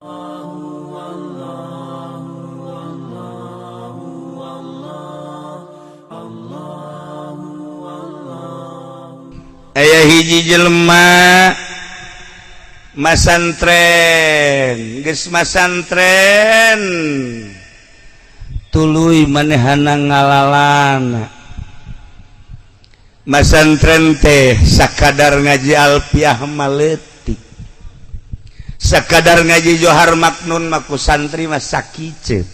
Aya hiji jelema masantren, geus masantren tuluy manehana ngalalana. Masantren teh sakadar ngaji alfiah mah leutik, sakadar ngaji Johar Maknun mah ku santri mah sakiceut,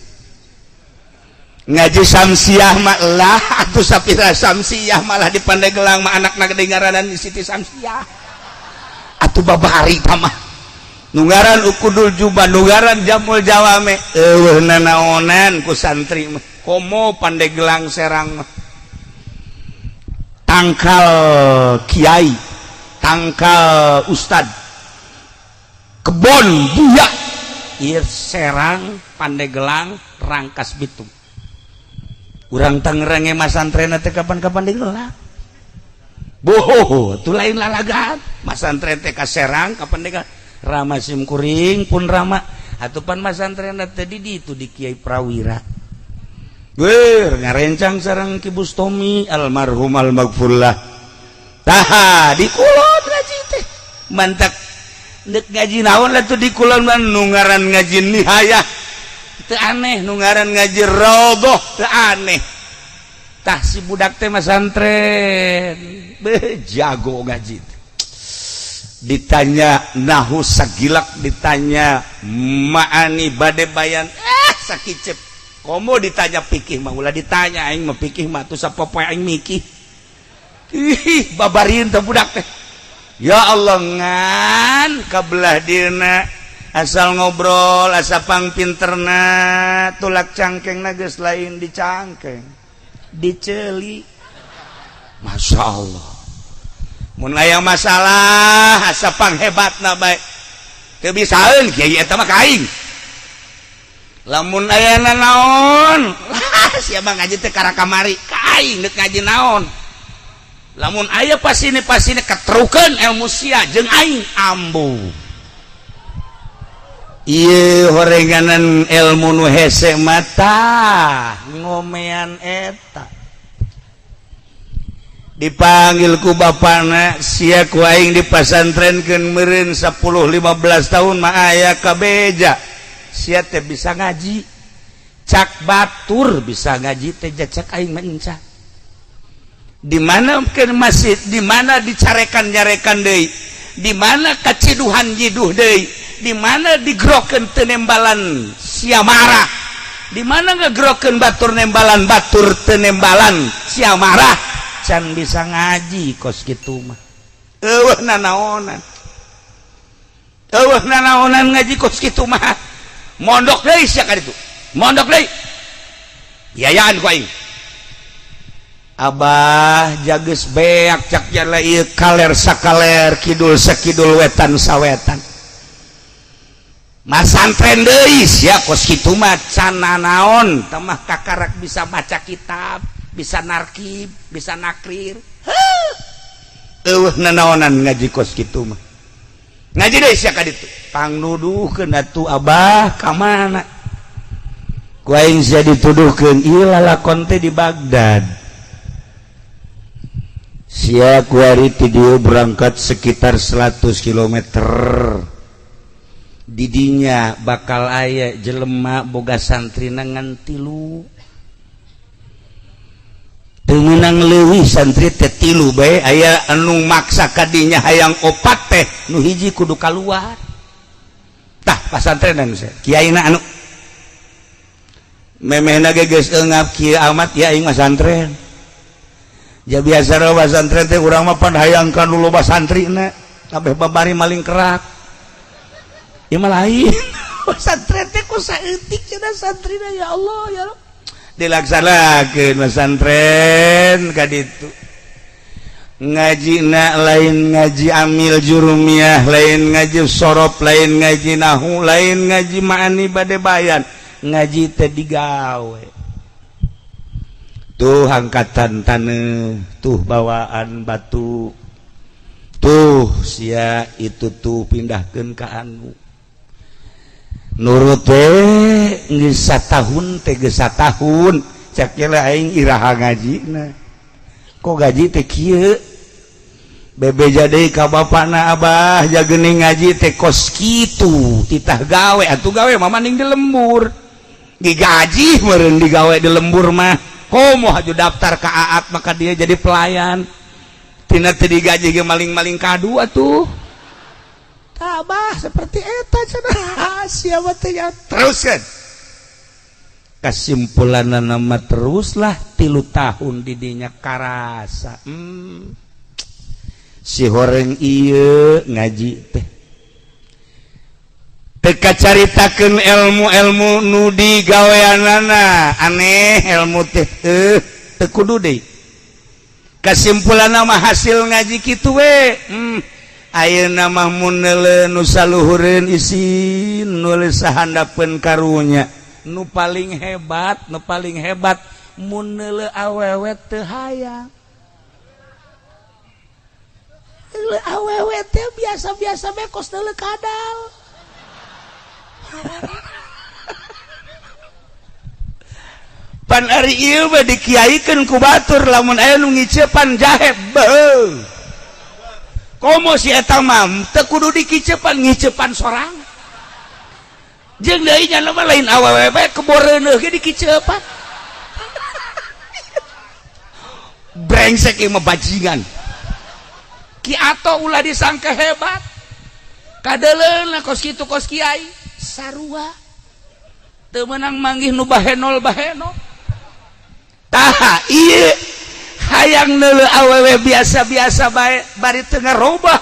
ngaji Samsiah mah lah atuh sapira Samsiah, malah di Pandeglang mah anakna gede ngaranan Siti Samsiah. Atuh babari mah nu ngaran Ukudul Juba, nu ngaran Jamul Jawame, eueuh nanaonan ku santri mah. Komo Pandeglang, Serang mah tangkal kiai, tangkal ustad, kebon buaya ieu Serang, Pandeglang, Rangkas Bitung. Urang Tangerang ge masantren teh kapan-kapan digelar. Boho, itu lain lalagan. Masantren teh ka Serang, ka Pandeglang. Rama sim kuring pun rama. Atuh pan masantren teh di ditu di Kiai Prawira. Weh, ngarencang sareng Ki Bustomi almarhum almaghfurlah. Tah, di kulon ngaji teh. Mantak ndek ngaji naon lah tuh di kulon mah, nu ngaran ngaji nihayah teu aneh, nu ngaran ngaji raudhah teu aneh. Tah, si budak teh masantren, beh, jago ngaji. Ditanya nahu sagilak, ditanya ma'ani bade bayan sakicep. Komo ditanya pikih mah ulah ditanya, aing mah pikih mah tuh sapopoe aing mikih. Ih, babarin teh budak teh. Ya Allah, ngan kabelah dina asal ngobrol asa pang pinterna, tulak cangkeng geus lain di cangkeng, diceli. Masya Allah, mun aya masalah asa pang hebatna bae, teu bisaeun kiai eta mah ka aing. Lamun aya naon, siapa ngaji teh kara kamari ka aing, deuk ngaji naon. Lamun aya pasini pasini ketrukeun ilmu sia jeung aing ambu. Ieu horenganan ilmu nu hese mata ngomean eta. Dipanggil ku bapana, "Sia ku aing dipasantrenkeun meureun 10 15 tahun mah aya kabeja sia teh bisa ngaji. Cak batur bisa ngaji teh, cak aing mah enca." Di mana ke masjid, di mana dicarekan nyarekan deui, di mana kaciduhan jiduh deui, di mana digrokeun teu nembalan sia marah, di mana ngegrokeun batur nembalan, batur teu nembalan sia marah. Can bisa ngaji kos kitu mah, eueuh nanaonan, eueuh nanaonan ngaji kos kitu mah. Mondok deui sia ka ditu, mondok deui, biayaan ku aing. "Abah, jages beak," cak jala ieu, "kaler sakaler, kidul sakidul, wetan sawetan." Masantren deui sia kos kitu mah, can nanaon tamah, kakarak bisa baca kitab, bisa narkib, bisa nakrir. Eueuh nanaonan ngaji kos kitu mah, ngaji deui sia ka ditu. Pangnuduhkeun atuh, Abah, ka mana ku aing sia dituduhkeun? Ieu lalakon teh di Baghdad. Sia kuari ti dieu berangkat sekitar 100 km, didinya bakal aya jelema boga santri ngan tilu, teu meunang leuwih, santri teh tilu bae. Aya anu maksa kadinya hayang opat teh, nu hiji kudu kaluar. Tah, pasantrenan kiaina anu memehna ge geus eungap kieu amat ya aing masantren. Ja biasa pasantren teh urang mah pan hayang ka nu loba santrina, kabeh babari maling kerak. Ieu mah lain pasantren teh, ku saeutik cenah santrina. Ya Allah, ya Allah, dilaksanakeun pesantren ka ditu, ngajina lain ngaji amil jurumiyah, lain ngaji sorof, lain ngaji nahu, lain ngaji ma'ani bade bayan, ngaji teh digawe. Tuh angkatan taneuh, tuh bawaan batu, tuh sia itu tuh pindahkeun ka anu. Nurut we geus satahun teh, geus satahun. Cek aing, iraha ngajina, kok gaji teh kieu? Bebeja deui ka bapana, "Abah, ja geuning ngaji teh kos kitu, titah gawe atuh." Gawe mah mending di lembur, digaji meureun digawe di lembur mah. Komo haju daftar ka Aat, maka dia jadi pelayan tina teu digaji ge maling-maling kadu atuh. Tabah seperti eta cenah siapa teh ya. Terus kan kesimpulan nama teruslah 3 tahun didinya karasa, si horeng ieu ngaji teh teka caritakeun ilmu-ilmu nu digaweanana aneh, ilmu teh teu kudu deui. Kesimpulan nama hasil ngaji kitu we, ayeuna mah mun neuleu nu saluhureun isin, nulis sahandapeun. Karunya nu paling hebat, nu paling hebat, mun neuleu awewe teu hayang. Neuleu awewe teh biasa-biasa bae, kos neuleu kadal. Pan ari ieu mah dikiaikeun ku batur, lamun aya nu ngicepan jahe beuh. Komo si eta mah teu kudu dikicepan, ngicepan sorang. Jeung deui nya mah lain awewe bae, keboreuneuh ge dikicepan. Brengsek ieu mah, bajingan. Ki Ato ulah disangka hebat, kadeleuna kos kitu, kos kiai sarua, teu meunang manggih nu bahenol bahenol. Tah ieu hayang neuleu awewe biasa-biasa bae, bari teu ngarobah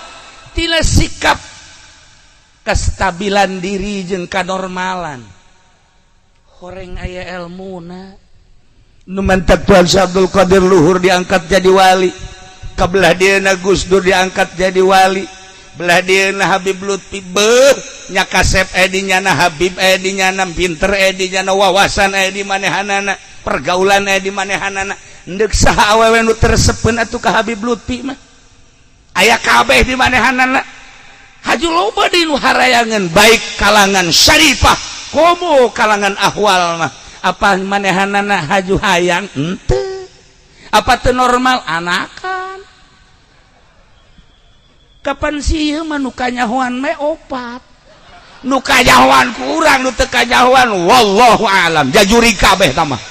tina sikap kestabilan diri jeung kanormalan. Horeng aya elmuna. Nu mantak Tuan Syekh Abdul Qadir luhur diangkat jadi wali, kabelah dieuna Gus Dur diangkat jadi wali, belah dieuna Habib Lutfi. Beuh nya kasep aya di nyana, Habib aya di nyana, pinter aya di nyana, wawasan aya di manehanana, pergaulan aya di manehanana. Ndek saha awewe nu teu resepeun atuh ka Habib Lutfi mah? Aya kabeh di manehanana. Haju loba di nu harayangan, baik kalangan syarifah komo kalangan ahwal mah. Apa manehanana haju hayang henteu? Apa teu normal anakan? Kapan sih ieu mah nu kanyahoan me opat, nu kanyahoan kurang, nu teu kanyahoan wallahu alam, jajuri kabeh tah mah.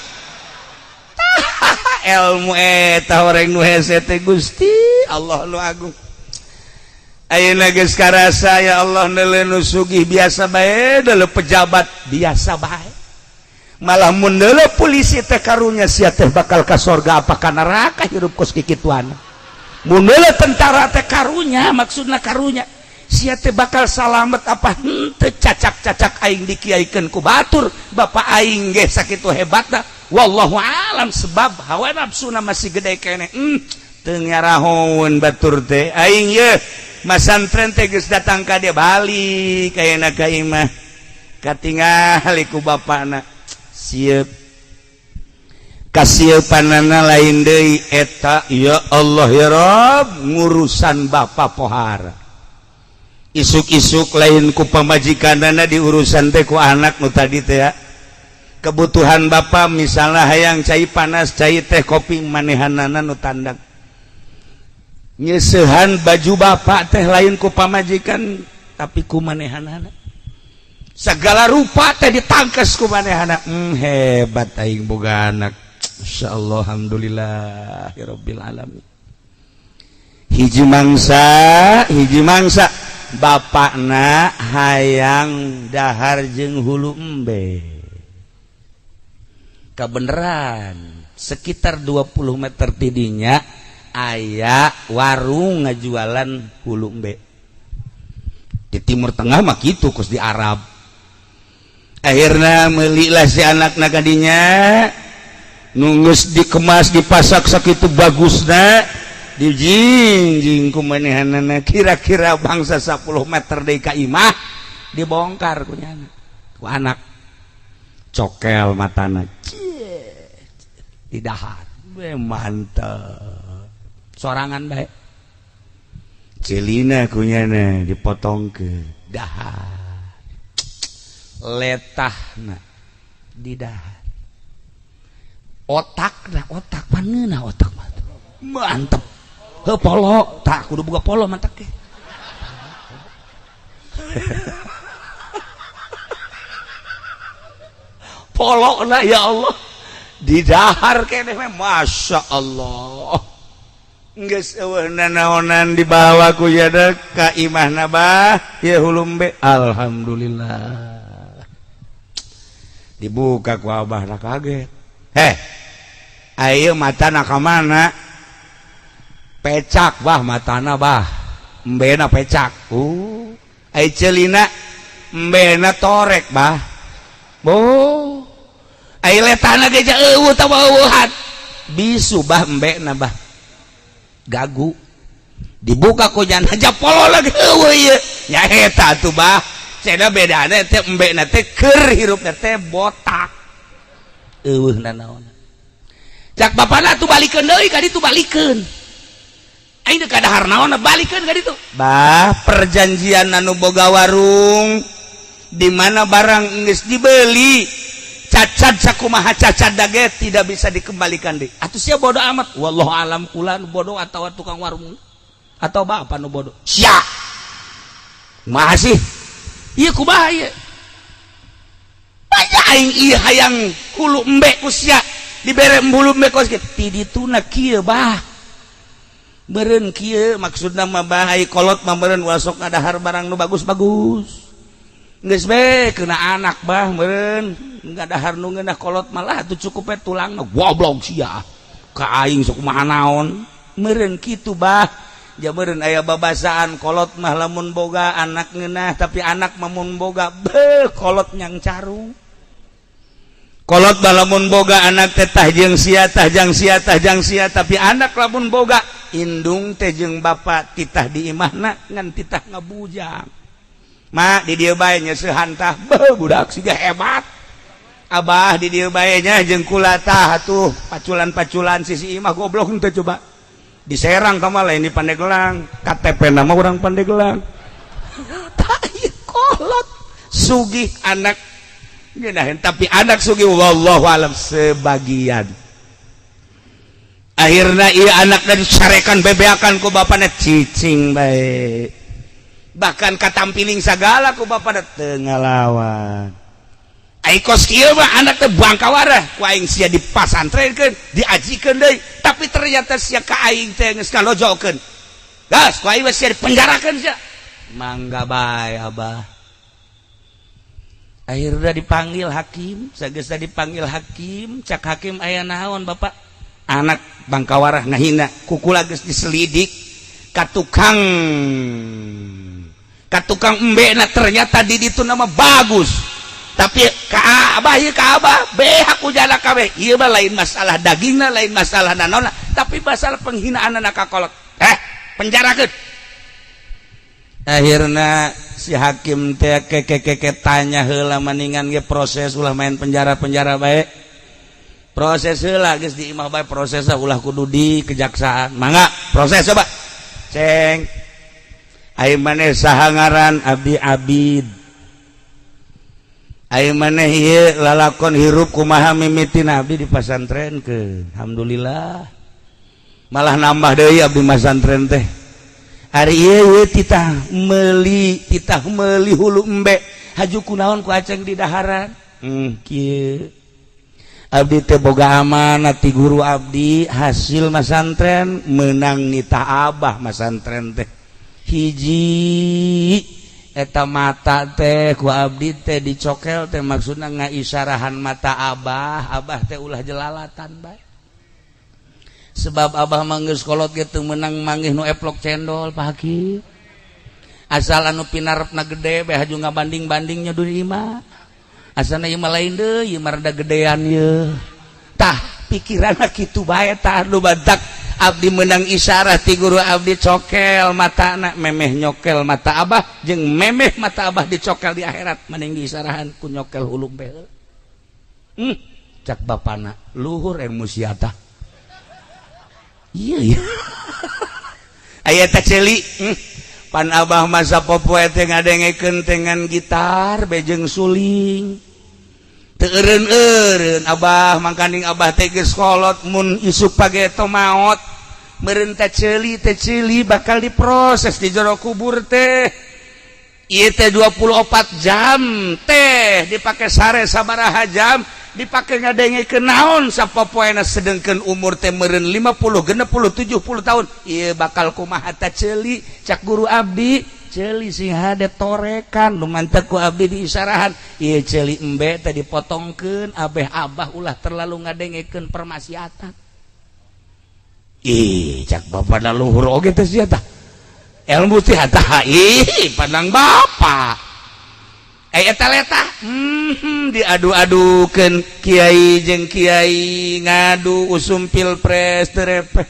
Ilmu eta horeng nu hese teh, Gusti Allah nu agung. Ayeuna geus karasa, ya Allah, neuleu nu sugih biasa bae, deuleu pejabat biasa bae, malah mun neuleu polisi teh karunya, sia teh bakal ka sorga apa ka neraka hirup kos kikituan. Mun neuleu tentara teh karunya, maksudna karunya sia teh bakal salamet apa henteu. Cacak-cacak aing dikiaikeun ku batur, bapak aing ge sakitu hebatna, wallahu alam, sebab hawa nafsuna masih gede keneh. Teu ngarahoun batur teh. Aing ye masantren teh geus datang ka dia, balik ayeuna ka imah, katingali ku bapakna sieup. Kasiepanana lain deui eta, ya Allah ya Rob, ngurusan bapak pohara isuk-isuk lain ku pamajikanana diurusan teh, ku anak nu tadi teh ya. Kebutuhan bapak misalnya hayang cai panas, cai teh, kopi, manehanana nu tandang. Nyesehan baju bapak teh lain ku pamajikan, tapi ku manehanana. Segala rupa teh ditangkes ku manehana. Hebat aing boga anak. Insyaallah, alhamdulillah ya rabbil alamin. Hiji mangsa, hiji mangsa bapakna hayang dahar jeung hulu embe. Kebenaran sekitar 20 meter tidinya aya warung ngajualan hulu embe. Di Timur Tengah mah gitu, kos di Arab. Akhirnya melilah si anak kadinya, nunggus dikemas, dipasak sakitu bagusna, dijingjing ku manehanana. Kira-kira bangsa 10 meter deui ka imah, dibongkar ku nyana, ku anak. Cokel matana di dahar. Be mantep sorangan bae. Celina kunyana dipotong ke dahar. Letahna di dahar. Otakna otak pangeunah otak mah. Mantep. Heuh polo, tah kudu boga polo mantak ge. Polona ya Allah. Di dahar keneh mah Masya Allah. Geus eueuh nanaonan dibawa ku yada ka imahna bah, ieu hulumbe. Alhamdulillah. Dibuka ku abah kaget. Heh, ayo matana ka mana? Pecak bah matana bah. Embena pecak. Ai ceulina embena torek bah. Boh. Ai letana ge eueuh tawaweuhan. Bisu bah embena bah. Gagu. Dibuka ku jana japolo lagi eueuh ieu. Nya eta atuh bah. Cena bedana teh embena teh keur hirupna teh botak. Eueuh nanaon. Cak bapana atuh balikeun deui ka ditu balikeun. Aing teh kadahar naon balikeun ka ditu. Bah, perjanjian anu boga warung di mana barang geus dibeli cacat sakumaha cacat dage tidak bisa dikembalikan deui. Atuh sia bodoh amat. Wallahu alam kula nu bodoh atawa tukang warung atau bapak nu bodoh. Sia. Kumaha sih? Ieu kumaha ieu? Banyak aing ieu hayang hulu embe ku sia dibere hulu embe kos kieu. Ti dituna kieu bah. Meureun kieu maksudna mah bah ai kolot mah meureun ulah sok ngadahar barang nu bagus-bagus. Geus be kena anak bah meureun ngadahar nu ngeunah kolot malah atuh cukup we tulangna goblok sia. Ka aing sok kumaha naon. Meureun kitu bah. Ja meureun aya babasaan kolot mah lamun boga anak ngeunah tapi anak mah mun boga beuh kolot nyang carung. Kolot mah lamun boga anak teh tah jeung sia tah jang sia tah jang sia tapi anak lamun boga indung teh jeung bapa titah di imahna ngan titah ngabujang. Ma di dieu bae nyeusehan tah beuh budak siga hebat. Abah di dieu bae nya jeung kula tah atuh paculan-paculan sisi imah goblok henteu coba. Diserang ka lain di Pandeglang, KTP nama orang Pandeglang. Tah ieu kolot sugih anak ngeunaheun tapi anak sugih wallahu alam sebagian. Akhirna ieu anak dicarekan bebeakan ku bapana cicing bae. Bahkan katampiling sagala ku bapana teu ngalawan. Ai kos kieu mah anak teh bangkawarah ku aing sia dipasantrenkeun, diajikeun deui, tapi ternyata sia ka aing teh geus ngalojokeun. Gas ku aing sia dipenjarakeun sia. Mangga bae abah. Akhirna dipanggil hakim, sageusna dipanggil hakim, cak hakim aya naon bapak? Anak bangkawarah ngahina, kukula geus diselidik ka tukang embena ternyata di ditu nama bagus. Tapi ka abah ieu ka abah beha ku jana kabeh. Ieu mah lain masalah dagingna, lain masalah nanaonna, tapi masalah penghinaan anak ka kolot. Penjarakeun. Akhirna si hakim teh keke tanya heula maningan ge proses ulah main penjara-penjara bae. Proses heula geus di imah bae prosesna ulah kudu di kejaksaan. Mangga proses coba. Ceng. Ai maneh saha ngaran Abdi Abid. Ai maneh ieu lalakon hirup kumaha mimitina abdi di pasantrenkeun. Alhamdulillah. Malah nambah deui abdi masantren teh. Ari ieu titah meuli hulu embe. Haju kunaon ku aceng di daharan. Kieu. Abdi teh boga amanat ti guru abdi hasil masantren menang nita abah masantren teh. Hiji eta mata teh ku abdi teh dicokel teh maksudna ngaisyarahan mata abah, abah teh ulah jelalatan bae. Sebab abah mah geus kolot ge teu meunang manggih nu eplok cendol Pak Hakim. Asal anu pinarepna gede bae haju ngabanding-bandingnya di imah. Asana ieu mah lain deui, ieu mah rada gedean ieu. Tah pikiranna kitu bae tah nu badak abdi menang isyarah ti guru abdi cokel matana memeh nyokel mata abah jeung memeh mata abah dicokel di akhirat mending diisyarahan ku nyokel hulu bae. Cak bapana luhur ilmu sia tah. Iya iya. Aya teh ceuli. Pan Abah masa popoe teh ngadengekeun dengan gitar bejeng suling. Teu eureun-eureun Abah, mangkaning Abah teh geus kolot, mun isuk pageto maot meureun teh ceuli teh ceuli bakal diproses di jero kubur teh. Ieu teh 24 jam teh dipake sare sabaraha jam, dipake ngadengekeun naon sapopoena, sedengkeun umur teh meureun 50, 60, 70 tahun. Ieu bakal kumaha ta ceuli? Cak guru abdi, ceuli sing hade torekan nu mantep ku abdi diisarahan. Ieu ceuli embe teh dipotongkeun abeh Abah ulah terlalu ngadengekeun permaksiatan. Ih, cak bapak luhur oge teh sia tah ilmu teh tah. Ih, pandang bapak eh eta letah, diadu-adukeun kiai jeung kiai, ngadu usum pilpres terepeh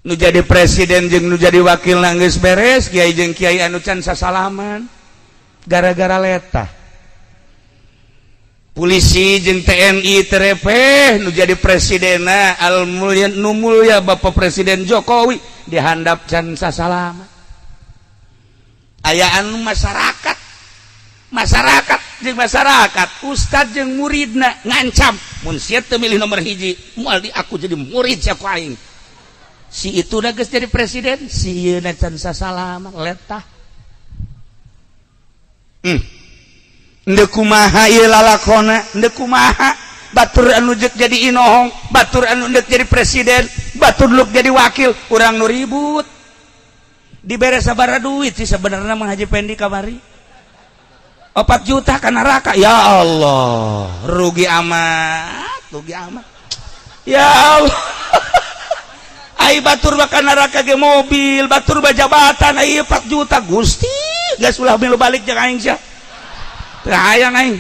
nu jadi presiden jeung nu jadi wakil. Geus beres, kiai jeung kiai anu can sasalaman gara-gara letah. Polisi jeung TNI terepeh nu jadi presidena al mulia nu mulia Bapak Presiden Jokowi dihandap can sasalaman. Aya anu masyarakat, masyarakat jeung masyarakat, ustad jeung muridna ngancam, mun sia teu milih nomor 1, moal di aku jadi murid sia ku aing. Si itu udah geus jadi presiden, si ieu can sasalaman letah. Ndek kumaha ieu lalakona? Ndek kumaha batur anu jek jadi inohong, batur anu ndek jadi presiden, batur nu jadi wakil, urang nu ribut? Dibere sabaraha duit sih sebenarnya Mang Haji Pendi kamari? 4 juta ka neraka. Ya Allah, rugi amat, rugi amat, ya Allah. Ai batur bakal neraka ge mobil, batur jabatan, ai 4 juta. Gusti, geus ulah milu balik jeung aing sia. Teu hayang aing.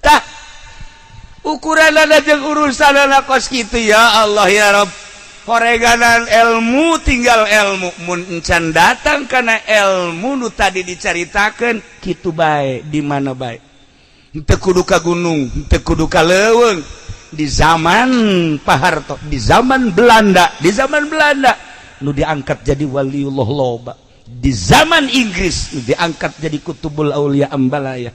Tah, ukuran jeung urusan kos kitu. Ya Allah, ya Rob, horeganan ilmu, tinggal ilmu. Mun encan datang karena ilmu nu tadi dicaritakeun kitu bae, di mana bae, teu kudu ka gunung, teu kudu ka leuweung. Di zaman Pak Harto, di zaman Belanda, di zaman Belanda nu diangkat jadi waliullah loba. Di zaman Inggris nu diangkat jadi kutubul aulia Ambalaya.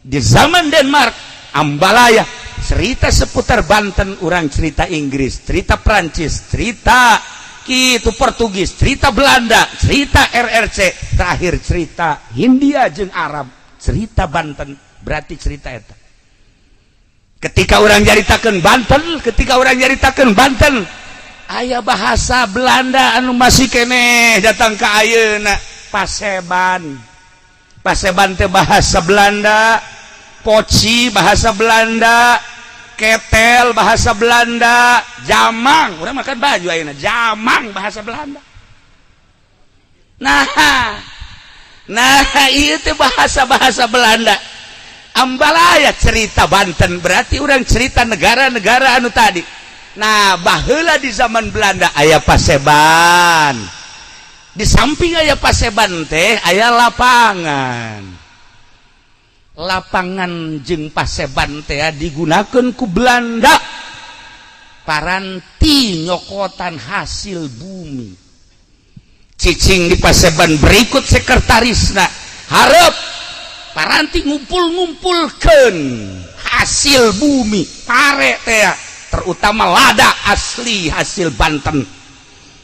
Di zaman Denmark Ambalaya. Cerita seputar Banten, orang cerita Inggris, cerita Prancis, cerita itu Portugis, cerita Belanda, cerita RRC, terakhir cerita Hindia jeung Arab. Cerita Banten berarti cerita eta. Ketika orang nyaritakeun Banten, ketika orang nyaritakeun Banten, aya bahasa Belanda anu masih keneh datang ke ayeuna, paseban. Paseban teh bahasa Belanda, poci bahasa Belanda, ketel bahasa Belanda, jamang, urang makan baju ayeuna jamang bahasa Belanda. Nah nah, itu bahasa-bahasa Belanda Ambalaya. Cerita Banten berarti orang cerita negara-negara anu tadi. Nah, baheula di zaman Belanda aya paseban. Di samping aya paseban teh aya lapangan. Lapangan jeung paseban teh digunakan ku Belanda paranti nyokotan hasil bumi. Cicing di paseban berikut sekretarisna harap paranti ngumpul-ngumpulkan hasil bumi, pare teh, terutama lada asli hasil Banten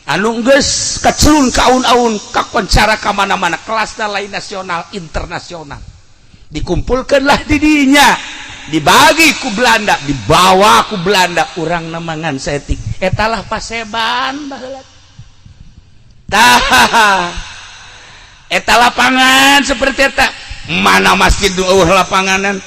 anu geus kacelun ka aun-aun, kakoncara ka mana-mana, kelasna lain nasional, internasional. Dikumpulkanlah didinya, dibagi ku Belanda, dibawa ku Belanda, urang nemangan setik. Etalah paseban baheula. Tah, eta lapangan seperti eta. Mana masjid nu eueuh lapanganan,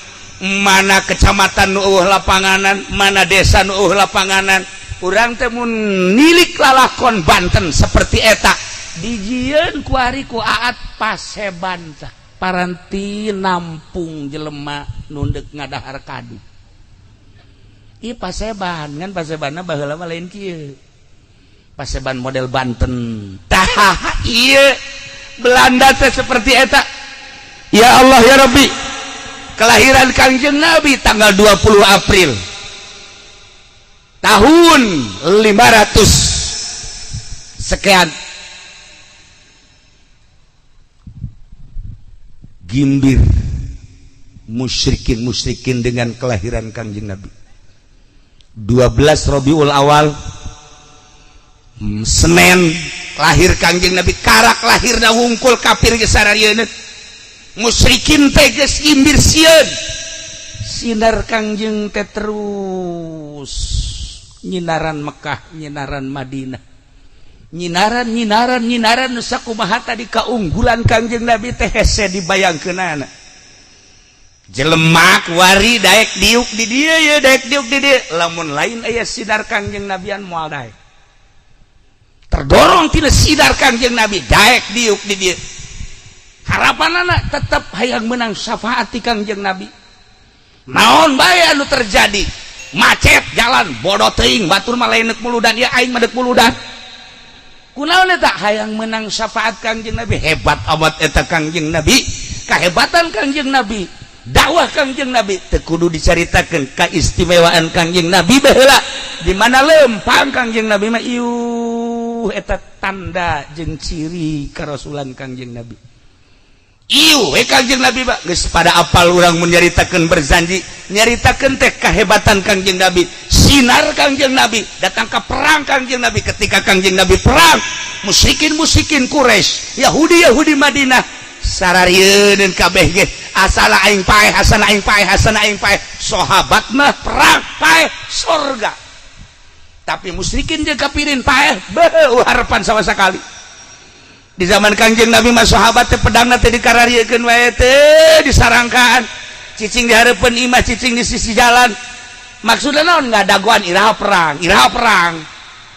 mana kecamatan nu eueuh lapanganan, mana desa nu eueuh lapanganan? Urang teh mun nilik lalakon Banten seperti eta, dijieun kuari ku Aat paseban tah paranti nampung jelema nu ndek ngadahar kadu. Ieu paseban kan pasebanna baheula mah lain kieu, paseban model Banten. Tah, ieu Belanda teh seperti eta. Ya Allah, ya Rabbi, kelahiran Kangjeng Nabi tanggal 20 April. Tahun 500 sekian, gimbir musyrikin musyrikin dengan kelahiran Kangjeng Nabi. 12 Robiul Awal, Senin, lahir Kangjeng Nabi. Karak lahirna wungkul kafir geus sararieun, musyrikin teh geus gimbir sieun. Sinar Kangjeng teh terus nyinaran Mekah, nyinaran Madinah, nyinaran, nyinaran, nyinaran. Sakumaha tadi kaunggulan Kangjeng Nabi teh hese dibayangkeunana. Jelema kuari daek diuk di dieu ya, daek diuk di dieu, lamun lain aya sinar Kangjeng Nabian moal daek. Terdorong tina sinar Kangjeng Nabi daek diuk di dieu. Harapan anak tetap hayang menang syafaat ti Kangjeng Nabi. Naon bae anu terjadi, macet jalan, bodoh teuing, batur mah lain deuk muludan ya, aing mah deuk muludan. Kunaon eta? Hayang menang syafaat Kangjeng Nabi. Hebat amat eta Kangjeng Nabi, kehebatan Kangjeng Nabi, dakwah Kangjeng Nabi teu kudu dicaritakeun. Keistimewaan Kangjeng Nabi baheula di mana lempang Kangjeng Nabi mah, iuh, eta tanda jeung ciri karasulan Kangjeng Nabi. Iuh we Kangjeng Nabi mah geus pada apal. Urang mun nyaritakeun berzanji, nyaritakeun teh kehebatan Kangjeng Nabi, sinar Kangjeng Nabi datang ke perang Kangjeng Nabi. Ketika Kangjeng Nabi perang, musyrikin musyrikin Quraisy, Yahudi Yahudi Madinah sararieun kabeh ge, asal aing paeh, asal aing paeh, asal aing paeh. Sahabat mah perang paeh sorga, tapi musyrikin jeung kafirin paeh beuh harapan sama sekali. Di zaman Kangjeng Nabi mah sahabat teh pedangna teh dikarariekeun wae teh, disarangkaan, cicing di hareupeun imah, cicing di sisi jalan. Maksudnya naon? Ngadagoan iraha perang, iraha perang.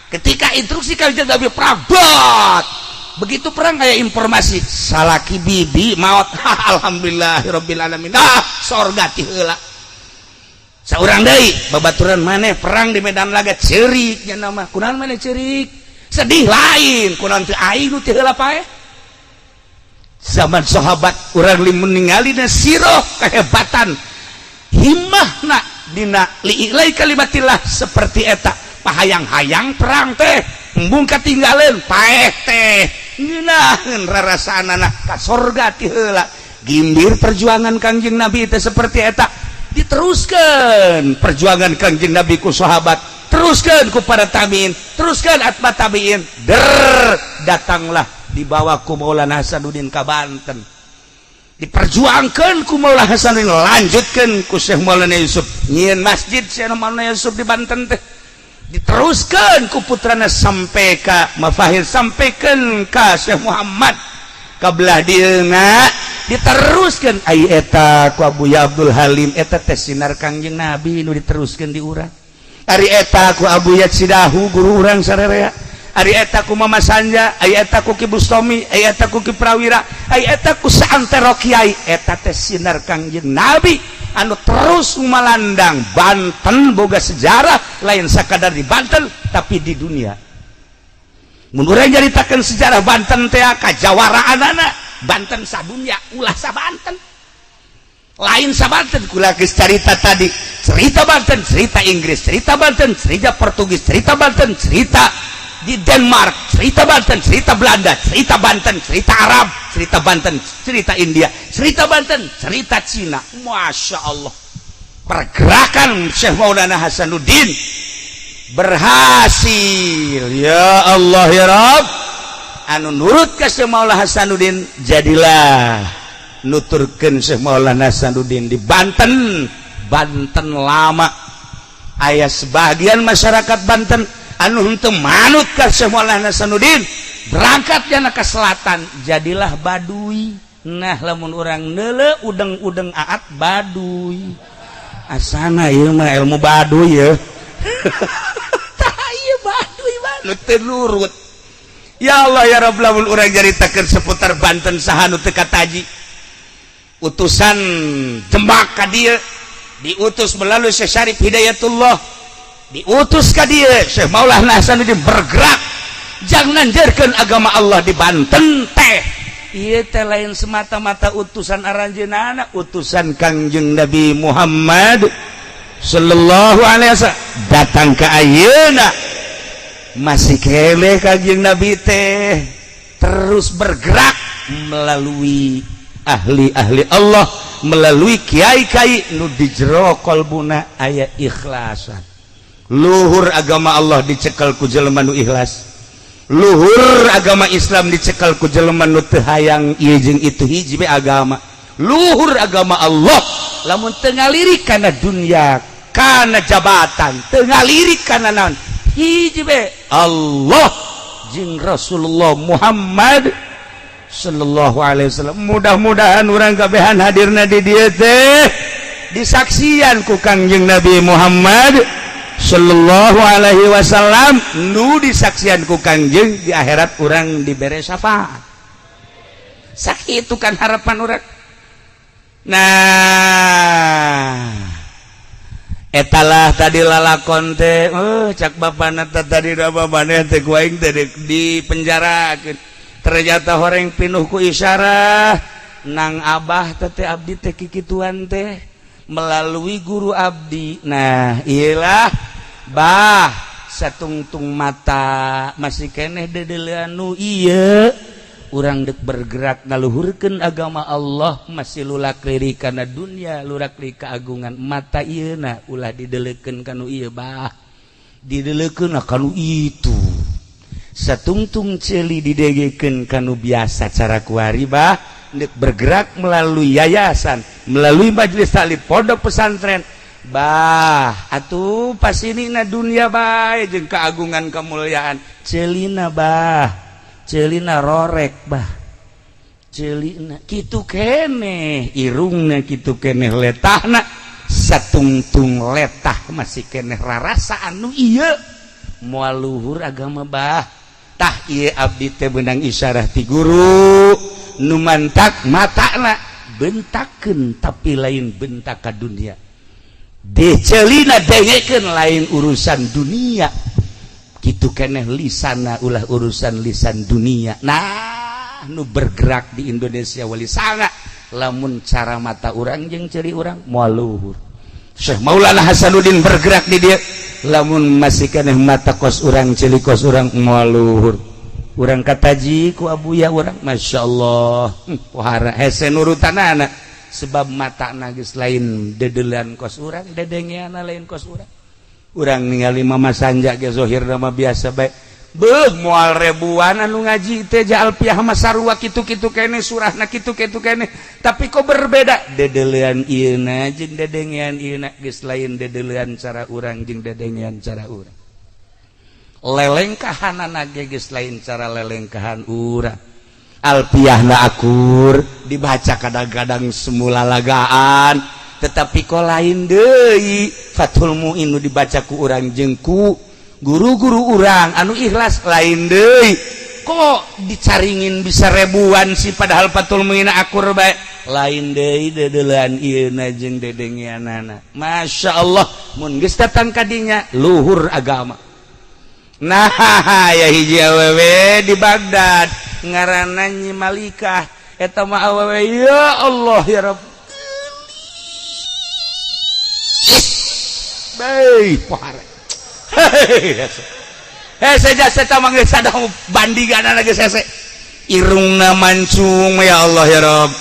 Ketika instruksi Kangjeng Nabi perang, bot begitu perang kayak informasi salaki bibi maut. Alhamdulillahirabbil alamin, ah, sorga ti heula. Saurang deui babaturan maneh perang di medan laga, ceurik nya nama. Kunaon maneh ceurik sedih? Lain kunaon teu aing nu ti heula paeh. Zaman sahabat urang limun ningali na siroh kehebatan himmahna dina li'ilai kalimatillah seperti eta, pahayang-hayang perang teh embung katinggaleun, paeh teh ngeunaheun rarasaanana ka sorga ti heula. Gimbir perjuangan Kangjeng Nabi teh seperti eta. Diteruskan perjuangan Kangjeng Nabi ku sahabat, teruskan ku para tabiin, teruskan atba tabiin, der datanglah dibawa ku Maulana Hasanuddin ka Banten, diperjuangkan ku Maulana Hasanuddin, lanjutkan ku Syekh Maulana Yusuf, nyieun masjid Syekh Maulana Yusuf di Banten teh, diteruskan ku putrana sampai ka Mafahir, sampaikan ka Syekh Muhammad ka belah dieuna, diteruskan ai eta ku Abu Abdul Halim. Eta teh sinar Kangjeng Nabi nu diteruskan di urang. Ari eta ku Abu Yatsidahu, guru urang sarerea. Ari eta ku Mama Sanja, ari eta ku Ki Bustomi, ari eta ku Ki Prawira, ari eta ku saantero kiai. Eta teh sinar Kangjeng Nabi anu terus malandang. Banten boga sejarah, lain sakadar di Banten tapi di dunia. Mun urang nyaritakeun sejarah Banten teh kajawaraanana Banten sadunya, ulah sa Banten, lain sa Banten. Kula geus carita tadi, cerita Banten cerita Inggris, cerita Banten cerita Portugis, cerita Banten cerita di Denmark, cerita Banten cerita Belanda, cerita Banten cerita Arab, cerita Banten cerita India, cerita Banten cerita Cina. Masya Allah, pergerakan Syekh Maulana Hasanuddin berhasil. Ya Allah ya Rabb, anu nurut ke Syekh Maulana Hasanuddin, jadilah nuturkeun Syekh Maulana Hasanuddin di Banten. Banten lama aya sebagian masyarakat Banten anu henteu manut ka Syekh Maulana Hasanuddin, berangkat jana ke selatan, jadilah Baduy. Nah, lamun urang neule udeng-udeng aat Baduy, asana ieu mah ilmu Baduy ya. Tah, ieu Baduy nu teu nurut. Ya Allah ya Rabb, lamun urang nyaritakeun seputar Banten, saha nu teu kataji? Utusan Demak ka dieu diutus melalui Syekh Syarif Hidayatullah, diutus ka dieu. Syekh Maulana Hasanuddin bergerak jangan nanjerkeun agama Allah di Banten teh. Ieu teh lain semata-mata utusan aranjeunana, utusan Kangjeng Nabi Muhammad. Sallallahu alaihi wasallam datang ke ayeuna masih keneh Kangjeng Nabi teh terus bergerak melalui ahli-ahli Allah, melalui kiai-kiai nu di jero kolbuna aya ikhlasan. Luhur agama Allah dicekel ku jelema nu ikhlas, luhur agama Islam dicekel ku jelema nu teu hayang ieu jeung itu, hiji be agama. Luhur agama Allah lamun teu ngalirik kana dunia, kana jabatan, teu ngalirik kana naon, hiji be Allah jeung Rasulullah Muhammad sallallahu alaihi wasallam. Mudah-mudahan urang kabehan hadirna di dieu teh disaksian ku Kangjeng Nabi Muhammad sallallahu alaihi wasallam, nu disaksian ku Kangjeng di akhirat urang dibere syafaat. Sakitu kan harapan urang. Nah, etalah tadi lalakon teh, cak bapana teh tadi da maneh teh ku aing teh di penjarakeun. Ternyata horeng pinuh ku isyarah nang abah teh, abdi teh kikituan teh melalui guru abdi. Nah, iyalah bah, satungtung mata masih keneh dedelean nu ieu urang dek bergerak ngaluhurkeun agama Allah, masih lulak lirik kana dunia, lurak lirik keagungan. Mata ieu na ulah didelekeun kanu ieu bah, didelekeun kanu itu. Satungtung ceuli didegekeun kanu biasa cara kuari bah, dek bergerak melalui yayasan, melalui majelis taklim, pondok pesantren bah. Atuh pas ini na dunia bae jeung keagungan kemuliaan, ceulina bah, ceulina rorek bah, ceulina kitu keneh, irungna kitu keneh, letahna satungtung letah masih keneh rarasa anu ieu moal luhur agama bah. Tah, ieu abdi teh beunang isyarah ti guru nu mantak matana bentakeun, tapi lain bentak ka dunia, deceulina dengekeun lain urusan dunia, kitu keneh lisana ulah urusan lisan dunia. Nah, nu bergerak di Indonesia wali sanga lamun cara mata urang jeung ceuli urang moal luhur. Syekh Maulana Hasanuddin bergerak di dieu, lamun masih keneh mata kos urang, ceuli kos urang, moal luhur. Urang kataji ku abuya urang, Masya Allah, pohara hese nurutanana, sebab mata geus lain dedelean kos urang, dedengeana lain kos urang. Urang ningali Mama Sanja ge zohir mah biasa bae. Beuh, moal ribuan anu ngaji teh Alfiah mah sarua kitu-kitu keneh, surahna kitu-kitu keneh, tapi kok berbeda dedelean ieuna jeung dedengean ieuna geus lain dedelean cara urang jeung dedengean cara urang, lelengkahanana ge geus lain cara lelengkahan urang. Alfiahna akur dibaca, kadang-kadang semula lagaan, tetapi kok lain deui Fathul Muin nu dibaca ku urang jeung ku guru-guru urang anu ikhlas, lain deui. Kok dicaringin bisa ribuan sih, padahal Fathul Muin akur bae? Lain deui dedelean ieuna jeung dedengeanana. Masya Allah, mun geus datang kadinya luhur agama. Nah, ya hiji awewe di Baghdad ngaranna Nyi Malikah. Eta mah awewe, ya Allah ya Rabb. Baik, pohara. Hei, saja saya mah geus sadang bandingan geus hese. Irungna mancung, ya Allah ya Rabb.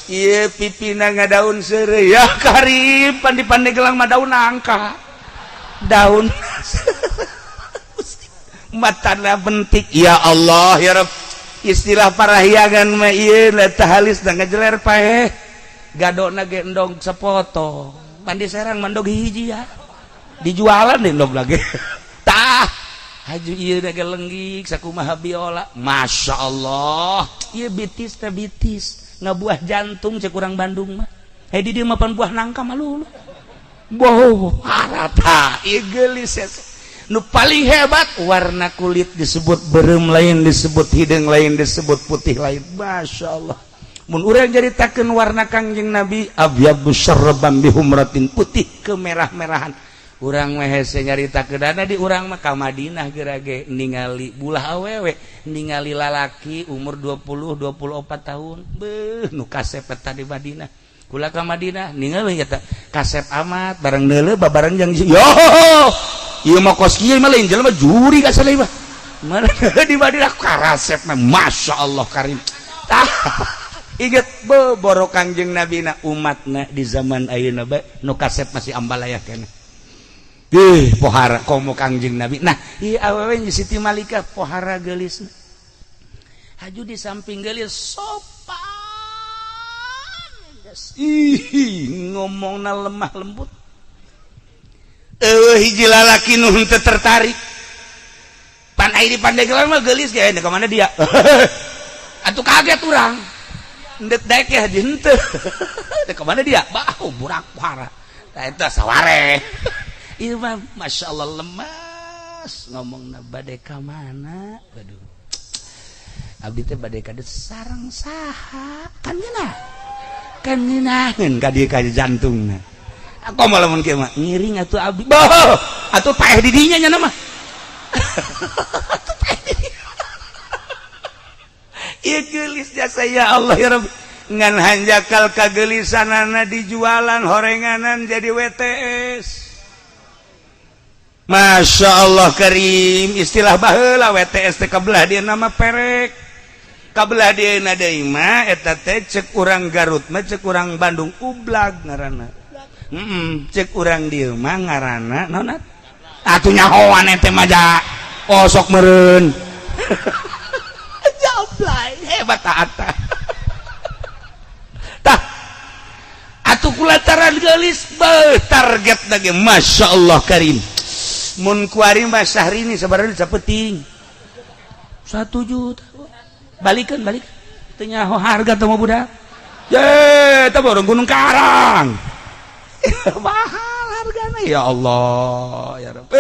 Ieu pipina ngadaun seureuy, ya karib pan di Pandeglang mah daun nangka. Daun matana bentik, ya Allah ya Rabb. Istilah parahyangan mah ieu letah halis da ngajeler paeh. Gadona ge endog sepotong. Pan di Serang mandog hiji ya. Dijualan deh endog lagi. Tah, haju ieu ge lenggik sakumaha biola. Masya Allah. Ieu bitis teh bitis ngabuah jantung cek urang Bandung mah. Hei, di dieu mah pan buah nangka mah lulu. Boh, harata ieu geulis. Nu paling hebat warna kulit disebut berem lain, disebut hidung lain, disebut putih lain. Masya Allah. Mun urang nyaritakeun warna Kangjeng Nabi, abyadu syarban bihumratin, putih kemerah-merahan. Urang mah hese nyaritakeun di urang mah ka Madinah geura ge ningali bulah awewe, ningali lalaki umur 20 24 tahun, beuh nu kasep eta di Madinah. Kula ka Madinah ningali eta kasep amat barang neuleuh babareng jeung yo ieu mah kos kieu mah lain jelema juri ka saleh mah. Mana di Madinah karasep mah Masya Allah karim. Tah inget boro Kangjeng Nabi na umatna di zaman ayeuna bae nu kasep masih ambalaya keneh. Ih, pohara komo Kangjeng Nabi. Nah, ieu awewe Siti Malika pohara geulisna. Haju di samping geulis sopan. Ih, ngomongna lemah lembut. Eueuh hiji lalaki nu henteu tertarik. Pan ai di Pandeglang mah geulis ge ka mana dia? Atuh kaget urang. Endek daek ya di henteu. Ka mana dia? Bah, burak pohara. Tah eta saware. Ieu mah Masya Allah lemas ngomongna bade ka mana? Waduh. Abdi teh bade ka sareng saha? Kan ngeunah. Kan ngeunaheun ka dieu ka jantungna. Aku mah lamun kieu mah ngiring atuh abdi. Boh, atuh paeh di dinya nya mah. Atuh paeh di dinya. Ieu geulis jasa ya Allah ya Rabbi. Ngan hanjakal kagelisanana dijualan horenganan jadi WTS. Masya Allah Karim istilah baheula WTS teh kabelah dia nama perek kabelah dia deui mah eta teh cek urang Garut mah cek urang Bandung ublag ngaranna cek urang dieu mah ngaranna naon atuh nyahoan ente mah ja oh sok meureun jablay hebat taat tah atuh kulantaran geulis beuh target lagi Masya Allah Karim mun kuari mah Syahrini sebenarnya sapeting 1 juta balikan balik teu nyaho harga teh mah budak ye teh baru Gunung Karang mahal hargana ya Allah ya Rabb.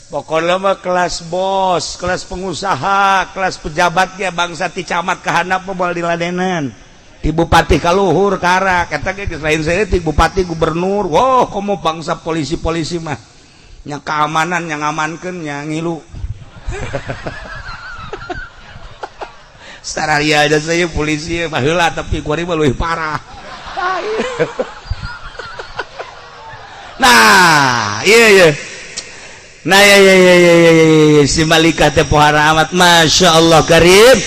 Pokoknya mah kelas bos, kelas pengusaha, kelas pejabat ya bangsa ti camat ka handap mah moal diladenan. Ti bupati ka luhur karak eta ge geus lain saeutik bupati gubernur. Wah, komo bangsa polisi-polisi mah nya keamanan yang ngamankeun nya ngilu. Sararia aja saya polisi baheula tapi kuari mah leuwih parah. Nah, iya iya. Nah, iya iya iya iya iya, iya. Si Malika teh pohara amat Masya Allah Karim.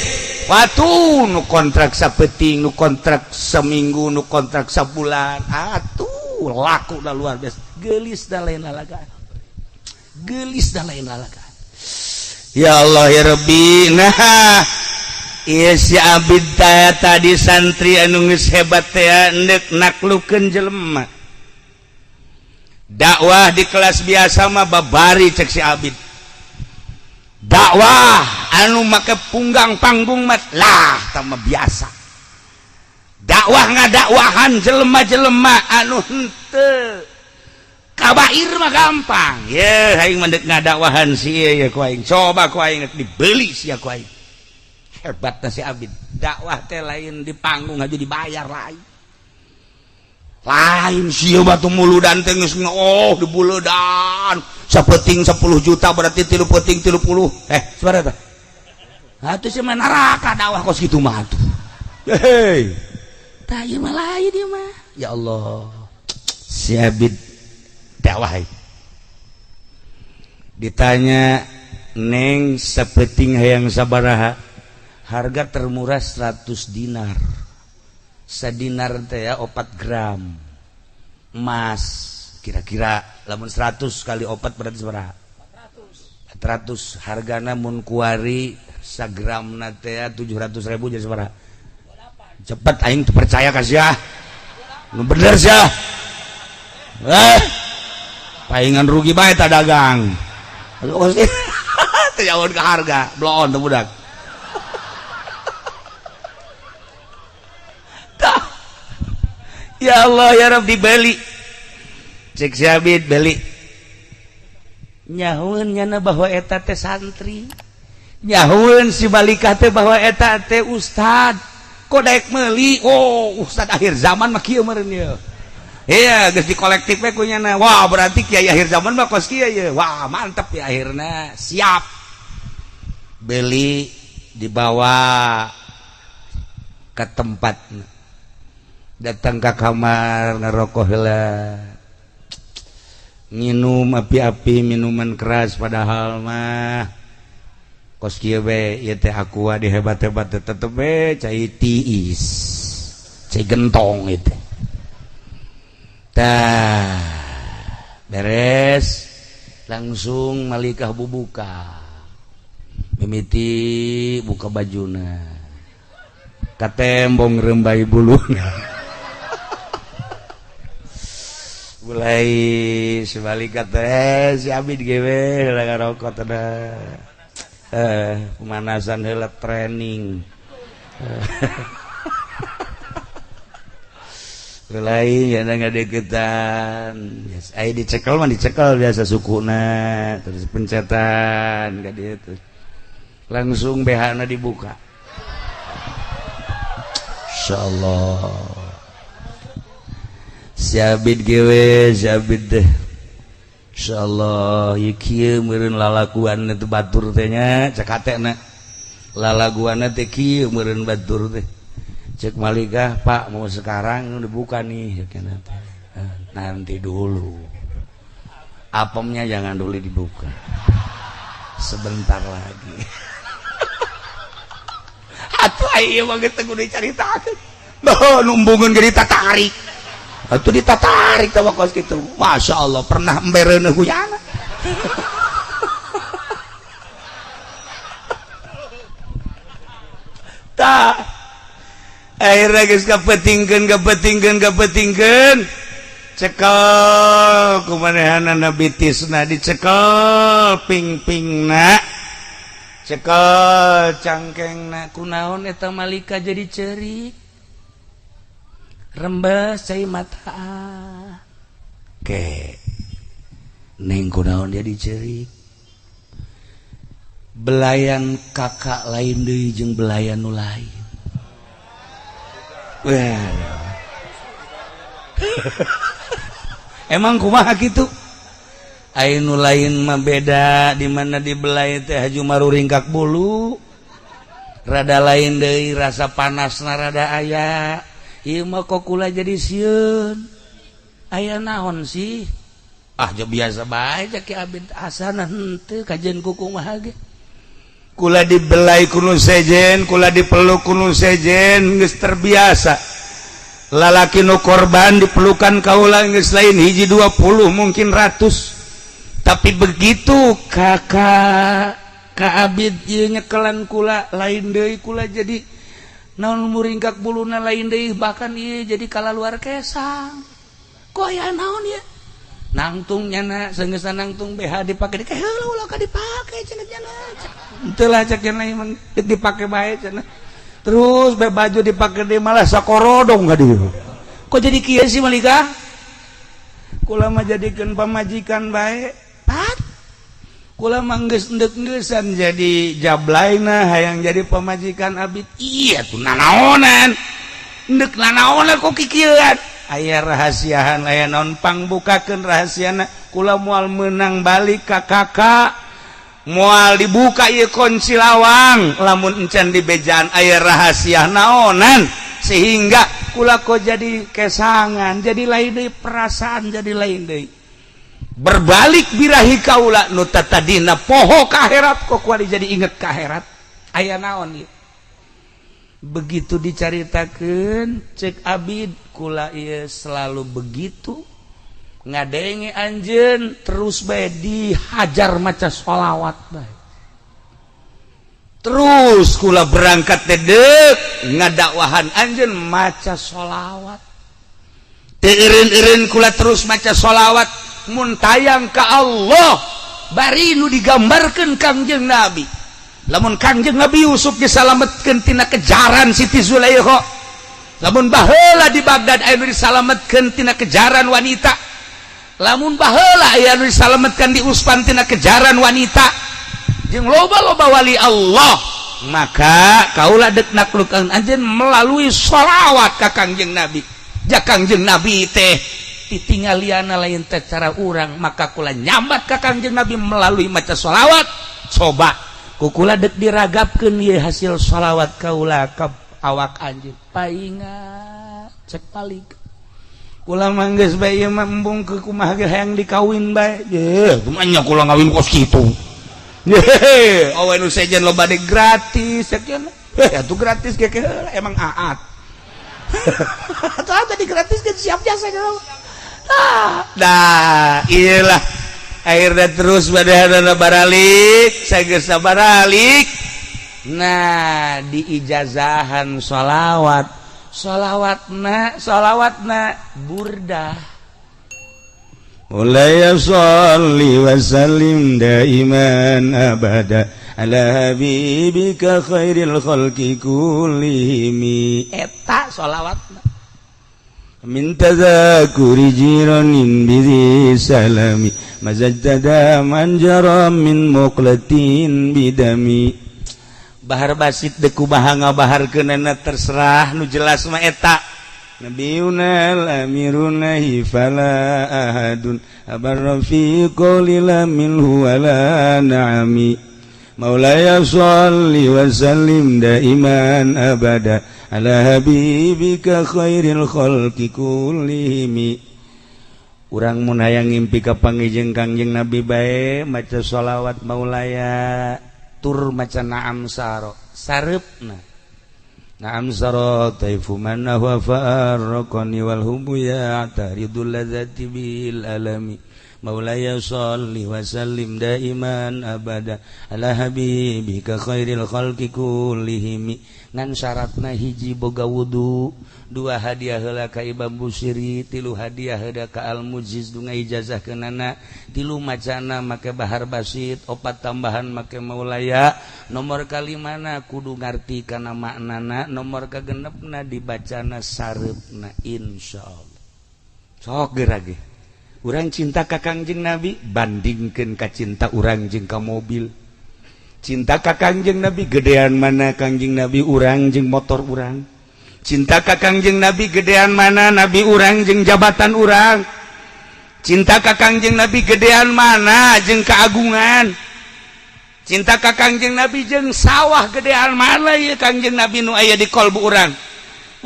Watu nu kontrak sapeting, nu kontrak seminggu, nu kontrak sabulan. Atuh laku dah luar biasa. Geulis dah lain lalaga. Gelis dah lain lalaga. Ya Allah ya Rabbi. Nah, iya si Abid tadi santri anu geus hebat teh endek naklukeun jelema. Dakwah di kelas biasa mah babari cek si Abid. Dakwah anu make punggang panggung mah lah tah biasa. Dakwah ngadakwahan jelema-jelema anu henteu kabair mah gampang. Ye aing mah deuk ngadakwahan si ieu ye ku aing. Coba ku aing dibeli sia ku aing. Hebatna si Abid. Dakwah teh lain di panggung aja dibayar lain. Lain sia batu muludan teh geus oh dibuledan. Sapeting 10 juta berarti 3 peting 30. Sabaraha tah? Atuh sia mah neraka dakwah kos kitu mah atuh. Hei. Tah ieu mah lain ieu mah. Ya Allah. Si Abid dakwah ditanya neng sapeting hayang sabaraha harga termurah 100 dinar sadinar teh ya 4 gram emas kira-kira lamun 100 kali 4 berarti sabaraha 400 hargana mun kuari sagramna teh ya 700 ribu jadi sabaraha cepet aing teu percaya ka sia nu bener sia palingan rugi bae ta dagang. Teu jauh ke harga, bloon teu budak. Tah. Ya Allah ya Rabb dibeli. Cek si Abid beli. Nyahueun nyana bahwa eta teh santri. Nyahueun si Malikah teh bahwa eta teh ustad. Kok daek meuli? Oh, ustad akhir zaman mah kieu meureun ieu. Iya, geus di kolektif we ku nyana. Wah, berarti kiai akhir zaman mah kos kieu ye. Wah, mantep ya akhirna. Siap. Beli dibawa ke tempat. Datang ke kamar, ngerokok heula, nginum api-api minuman keras, padahal mah kos kieu be ieu teh Aqua dihebat-hebat tetep be cai tiis, cai gentong itu. Tah, beres langsung malikah bubuka, mimiti buka bajuna, katembong rembai buluna. Mulai sebalik kata si Abid gewe ngarokok teh, pemanasan heula, training. Mulai ya ngadeukeutan. Yes, ai dicekel mah dicekel biasa sukuna, terus pencetan ka dieu tuh. Langsung BH-na dibuka. Insyaallah. Si Abid gewe, si Abid deh. Insyaallah ieu kieu meureun lalaguan itu batur teh nya, cek hatena. Lalaguanna teh kieu meureun batur teh. Cek Malikah, "Pak, mau sekarang dibuka nih?" "Nanti dulu, apemnya jangan dulu dibuka, sebentar lagi." Atuh ayo mah geus teu kudu dicaritakeun. Bah, numbungeun ge ditatarik. Atuh ditatarik teh kos kitu. Masya Allah, pernah embereuneuh ku yana. Tah, akhirnya geus kapetingkeun kapetingkeun kapetingkeun, cekel kumanehanana bitisna, dicekel ping-pingna, cekel cangkengna. Kunaon eta malika jadi cerik, rembes cai mata ke neng? Kunaon jadi cerik? Belayan kakak lain deui jeung belayan nu lain. Wah. Emang kumaha kitu? Ai nu lain mah beda, di mana dibelai teh haju maruringkak bulu. Rada lain deui, rasa panasna rada aya. Ieu mah kok kula jadi sieun. Aya naon sih? Ah, je biasa bae cek Ki Abid, asana henteu kajian ku kumaha ge. Kula dibelai kunu sejen, kula dipeluk kunu sejen, geus terbiasa. Lalaki nu korban dipelukan kaula geus lain hiji 20, mungkin ratus. Tapi begitu kakak Ka Abid ieu nyekelan kula, lain deui kula, jadi naon, muringkak buluna lain deui, bahkan ieu jadi kalaluar kesang. Kok aya naon ya? Nangtung nyana senggeus nangtung BH dipake di heula, ulah ka dipake cenah nyana. Henteu lah cek cenah, emang dipake bae cenah. Terus be baju dipake deui malah sakorodong ka dieu. Kok jadi kieu sih, Malika? Kula mah jadikeun pamajikan bae. Pat. Kula mah geus endek-engeusan jadi jablaina, hayang jadi pamajikan Abid. Iya tuh nanaonan. Endek nanaonan kok kikieuan? Aya rahasiahan, aya naon? Pangbukakeun rahasiana, kula moal menang balik ka kakak, moal dibuka ieu kunci lawang lamun encan di bejaan aya rahasia naonan sehingga kula kok jadi kesangan, jadi lain deui perasaan, jadi lain deui, berbalik birahi kaula nu tadina poho ka akhirat, kok kuari jadi inget ka akhirat. Aya naon ieu? Begitu dicaritakeun cek Abid, kula ieu selalu begitu ngadenge anjeun terus bae dihajar maca sholawat bae terus. Kula berangkat teh deuk ngadakwahan anjeun maca sholawat, teu eureun-eureun kula terus maca sholawat. Mun tayang ka Allah bari nu digambarkeun Kangjeng Nabi, lamun Kangjeng Nabi Yusuf disalametkeun tina kejaran Siti Zulaikha, lamun baheula di Baghdad aya nu disalametkeun tina kejaran wanita, lamun baheula aya nu disalametkeun di Uspan tina kejaran wanita, jeung loba-loba wali Allah, maka kaula dek naklukan anjeun melalui sholawat ka Kangjeng Nabi. Ja Kangjeng Nabi teh titinggaliana lain teh cara urang, maka kula nyambat ka Kangjeng Nabi melalui maca sholawat. Coba kukula dek diragapkeun ieu hasil sholawat kaula ka awak anjeun, paingat. Cek balik kula mah geus bae ieu mah, embung ke kumaha ge hayang dikawin bae. Ye, kumaha nya kula ngawin kos kitu? Ye, awe nu sejen loba de gratis cek. Eh, atuh gratis ge emang aat. Atuh tadi gratis kan siap jasa gitu. Ah, dah, iyalah. Akhirnya terus pada baralik, saya baralik. Nah, diijazahan sholawat, sholawat na, sholawat na burdah. مولاي صل وسلم دائما أبدا على حبيبك خير الخلق كلهم. Eta sholawat. من تذاكر جيران بذي سلام مزجت دما جرى من مقلة بدم. Bahar basit deuk kumaha ngabaharkeunana terserah, nu jelas mah eta. نبينا الأمير فلا أحد أبر في قول لا منه ولا نعم. مولاي صل وسلم دائما أبدا على حبيبك خير الخلق كلهم. Urang mun hayang ngimpi ka panggih jeung Kangjeng Nabi bae, maca sholawat maulaya tur maca naam saro sareupna. نعم سرى طيف من هو فارقني والهم يعترض اللذة بالألم. مولاي صل وسلم دائما أبدا على حبيبك خير الخلق كلهم. Ngan syaratna hiji, boga wudu, dua, hadiah heula ka Imam Busiri, tilu, hadiah heula ka Al Mujiz nu ijazah kenana, tilu, macana make bahar basit, opat, tambahan make maulaya, nomor kalimana kudu ngarti kana maknana, nomor kagenepna dibacana sareupna. Insyaallah sok geura ge urang cinta ka Kangjeng Nabi, bandingkeun ka cinta urang jeung ka mobil. Cinta ka Kangjeng Nabi gedean mana Kangjeng Nabi urang jeung motor urang? Cinta ka Kangjeng Nabi gedean mana Nabi urang jeung jabatan urang? Cinta ka Kangjeng Nabi gedean mana jeung keagungan? Cinta ka Kangjeng Nabi jeung sawah gedean mana ya Kangjeng Nabi nu aya di kolbu urang?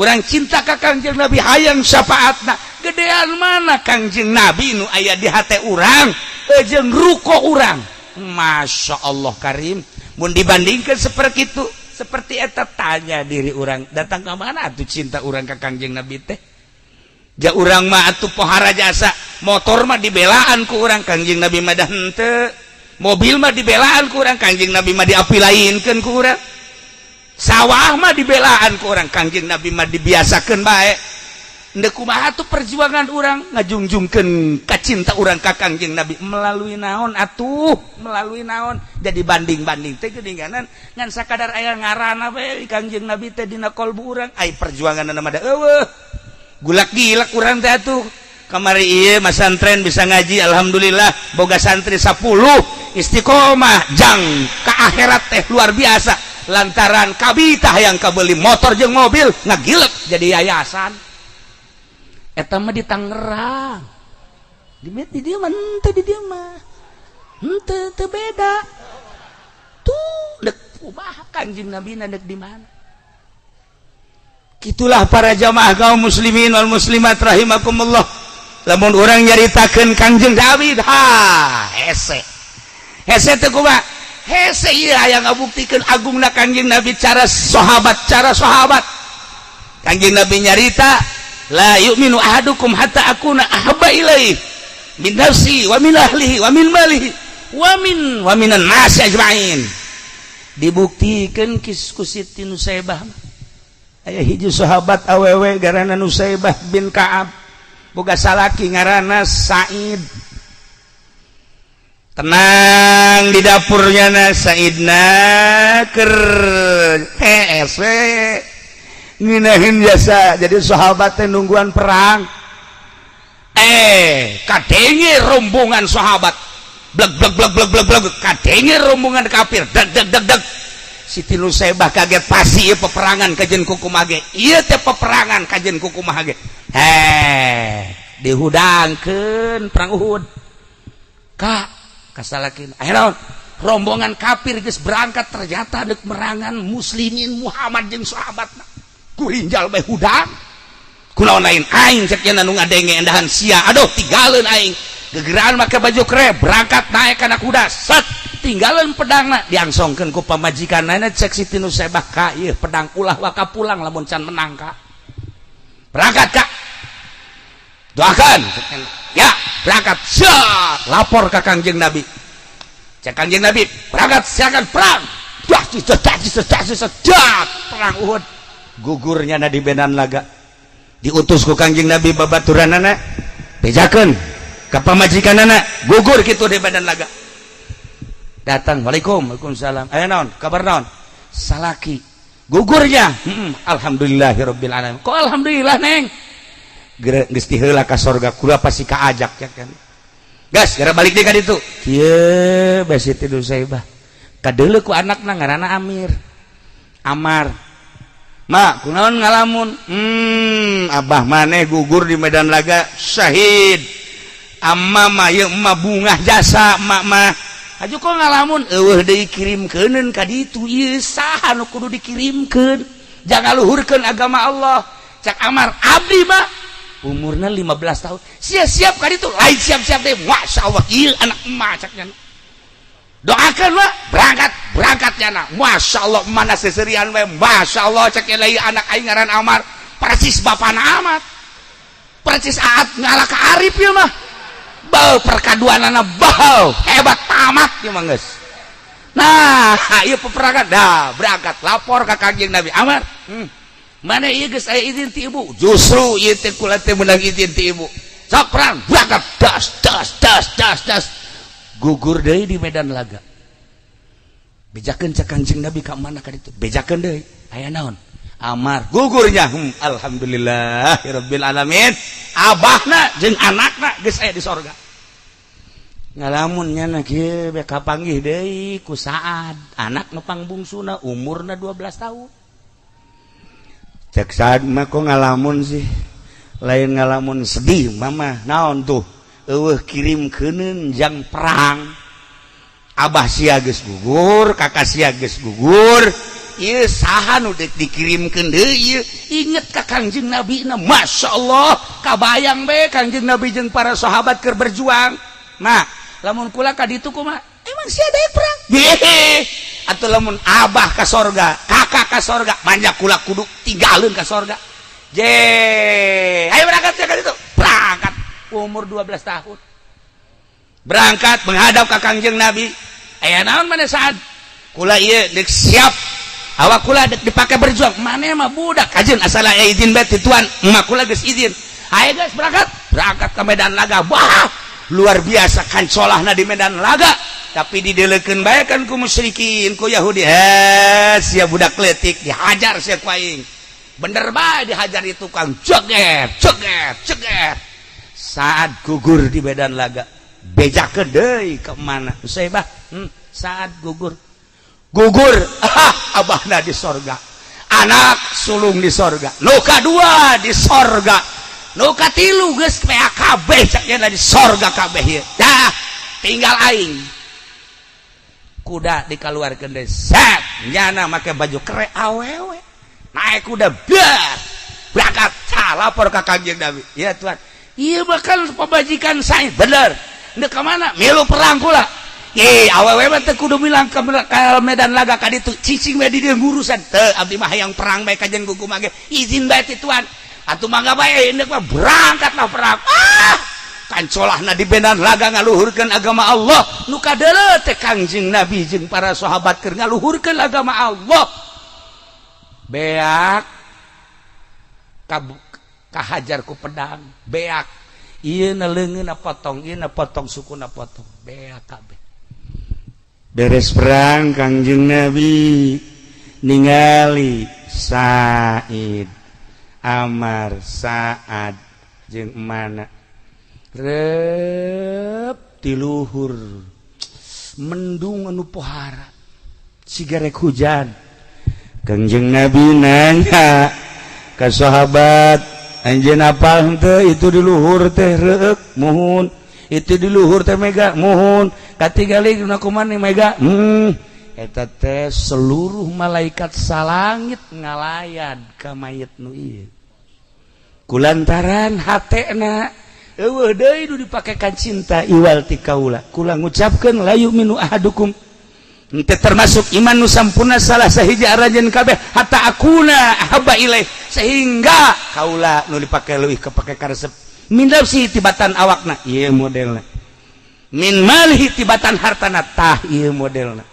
Urang cinta ka Kangjeng Nabi, hayang syafaatna, gedean mana Kangjeng Nabi nu aya di hate urang jeung ruko urang? Masya Allah Karim, mun dibandingkan seperti itu, seperti eta, tanya diri urang, datang ke mana tuh cinta urang ke Kangjeng Nabi teh? Ja urang mah atuh pohara jasa, motor mah dibelaan ku urang, Kangjeng Nabi mah dah henteu. Mobil mah dibelaan ku urang, Kangjeng Nabi mah diapilainkeun ku urang. Sawah mah dibelaan ku urang, Kangjeng Nabi mah dibiasakeun bae. Ndek kumaha tuh perjuangan urang ngajungjungkeun ka cinta urang ka Kangjeng Nabi melalui naon atuh, melalui naon? Jadi banding-banding teh geuninganan ngan sakadar aya ngaranna bae Kangjeng Nabi teh dina kolbu urang, ai perjuanganna mah da eueuh. Gulak gilak urang teh atuh. Kamari ieu masantren bisa ngaji, alhamdulillah boga santri 10 istiqomah jang ka akhirat teh luar biasa, lantaran kabita yang kabeli motor jeung mobil ngagilek jadi yayasan. Eta mah di Tangerang, di dieu mah henteu, di dieu mah henteu, teu beda tuh. Dek kumaha Kanjeng Nabi na dek di mana? Itulah para jamaah kaum muslimin wal muslimat rahimakumullah, lamun urang nyaritakeun Kangjeng Nabi, ha, hese hese teh kumaha hese. Ieu aya ngabuktikeun agungna Kangjeng Nabi, cara sahabat, cara sahabat. Kangjeng Nabi nyarita, لا يؤمن أحدكم حتى أكون أحب إليه من نفسه ومن أهله ومن ماله ومن الناس أجمعين. Dibuktikan ku Siti Nusaibah. Aya hiji sahabat awewe garana Nusaibah bin Ka'ab, boga salaki ngaranna Said. Tenang di dapurnya na Saidna ker hees we ngeunaheun jasa jadi sahabat teh nungguan perang. Eh, kadenge rombongan sahabat bleg bleg bleg bleg bleg bleg, kadenge rombongan kafir deg deg deg deg. Siti Nusaibah kaget, pasti ieu peperangan kajen kukumaha ge ieu teh, peperangan kajen kukumaha ge. Heh, dihudangkeun perang Uhud ka kasalakin. Ayo, rombongan kafir geus berangkat, ternyata dek merangan muslimin Muhammad jeung sahabatna. Kurinjal bae hudang. Kunaon lain aing, cek nya, nu ngadenge endahan sia. Aduh, tinggalin aing. Gegeraan make baju kere, berangkat naik kana kuda, set, tinggalin pedangna, diangsongkeun ku pamajikanana. Cek Siti Nusaybah, "Ka, ieu pedang ulah waka pulang lamun can menang, Ka." Berangkat, Kak, doakan ya. Berangkat, siap, lapor ke Kangjeng Nabi. Cek Kangjeng Nabi, "Berangkat, silakan perang." Dak dak dak dak, perang Uhud, gugurnya na di medan laga. Diutus ku Kangjeng Nabi babaturanana, bejakeun ka pamajikanana gugur kitu di medan laga. Datang, "Waalaikum." "Waalaikumsalam." "Aya naon? Kabar naon?" "Salaki gugurnya." Alhamdulillahirabbil alamin." "Kok alhamdulillah, Neng?" "Geus diheula ka sorga, kula pasti kaajak ya kan." Gas, gara balik deui ka ditu. Kieu bae Siti Nusaybah. Kadeuleu ku anakna, ngaranna Amir. "Amar, Ma, kunaon ngalamun?" Abah maneh gugur di medan laga, syahid. Amma mah ieu emak bungah jasa emak mah. Aju kok ngalamun? Eueuh deui kirimkeuneun ka ditu. Ieu saha nu kudu dikirimkeun? Jangan luhurkeun agama Allah." Cak Amar, "Abdi mah." Umurna 15 tahun. Siap-siap ka ditu, lain siap-siap deh. Masya Allah, ieu anak emak, caknya. "Doakan mah." Berangkat, berangkat nyana. Masya Allah, mana seserian we. Masya Allah, cek lain anak aing ngaran Amar. Persis bapana amat. Persis aat ngalah ka Arif ya mah. Bau perkaduanana bau hebat tamat ya mah geus. Nah, ieu peperangan dah, berangkat, lapor ka Kangjeng Nabi. "Amar, Mana ieu geus aya izin ti ibu?" "Justru ieu teh kula teh meunang izin ti ibu." Sok perang, berangkat, das das das das das. Gugur deui di medan laga. Bejakeun cek Kangjeng Nabi, ka mana ka ditu? Bejakeun deui. "Aya naon?" "Amar gugurnya." Alhamdulillah rabbil alamin. Abahna jeung anakna geus aya di sorga. Ngalamun nyana kieu be, kapanggih deui ku Saad, anak nu pangbungsuna, umurna 12 tahun. Cek Saad mah, "Kok ngalamun sih?" "Lain ngalamun sedih, Mama." "Naon tuh?" "Eueuh kirimkeuneun jang perang. Abah sia geus gugur, kakak sia geus gugur, ieu saha nu deuk dikirimkeun deui ieu?" Inget ka Kangjeng Nabi na, Masya Allah, kabayang be Kangjeng Nabi jeung para sahabat keur berjuang. "Ma, lamun kula ka ditu kumaha?" "Emang sia daek perang?" "Hehe, atuh lamun abah ka sorga, kakak ka sorga, banyak kula kudu tinggalin ka sorga." Je, ayo berangkat ya ka ditu. Berangkat umur 12 tahun, berangkat menghadap ke Kangjeng Nabi. "Aya naon mana, Saat?" "Kula ieu dek siap, awak kula dek dipake berjuang." "Mana mah budak kajen, asal aya izin bae ti tuan." "Emak kula geus izin." "Ayo guys, berangkat." Berangkat ke medan laga. Wah, luar biasa kancolahna di medan laga, tapi didelekeun bae kan ku musyrikin, ku Yahudi. "Eh, sia budak letik, dihajar sia ku aing." Bener bae, dihajar itu tukang, ceget ceget ceget, saat gugur di medan laga. Bejakeun deui ke mana, Usaibah? Saat gugur, gugur. Ah, abahna di sorga, anak sulung di sorga, nu kadua di sorga, nu katilu geus PAKB, cak di sorga kabeh ieu. Dah, tinggal aing. Kuda dikeluarkan deh, set, nyana make baju kere, awewe naik kuda, biar berangkat, lapor ke Kangjeng Nabi. "Ya tuan, iya bakal pemajikan saya bener. Ndek ke mana?" "Milu perang pula." "Ye, awewe mah teu kudu bilang ke medan laga ka ditu, cicing we di dieu ngurusan." "Teu, abdi mah hayang perang bae kajen gugu mage. Izin bae ti tuan." "Atuh mangga bae indek mah." Berangkatlah perang. Ah, kancolahna di medan laga ngaluhurkeun agama Allah. Nu kadeuleu teh Kangjeng Nabi jeung para sahabat keur ngaluhurkeun agama Allah. Beak kahajar ku pedang, beak ieu na leungeunna potong, ieu na potong, sukuna potong, beak kabeh. Beres perang, Kangjeng Nabi ningali Said, Amar, Saad jeung mana rep ti luhur mendung anu pohara siga rek hujan. Kangjeng Nabi nanya ka sahabat, "Anjeun apal henteu itu di luhur teh reuk?" "Muhun." "Itu di luhur teh mega?" "Muhun." "Katingali dina kumaha mega?" Eta teh seluruh malaikat salangit ngalayat ka mayit nu ieu." Kulantaran hatena eueuh deui nu dipake ka cinta iwal ti kaula. Kula ngucapkeun, la yu'minu ahadukum, henteu termasuk iman nu sampurna salah sahiji aranjeun kabeh, hatta akuna ahabba ilaih, sehingga kaula nu dipake leuwih kepake karesep, min nafsi, tibatan awakna, ieu modelna, min malihi, tibatan hartana, tah ieu modelna,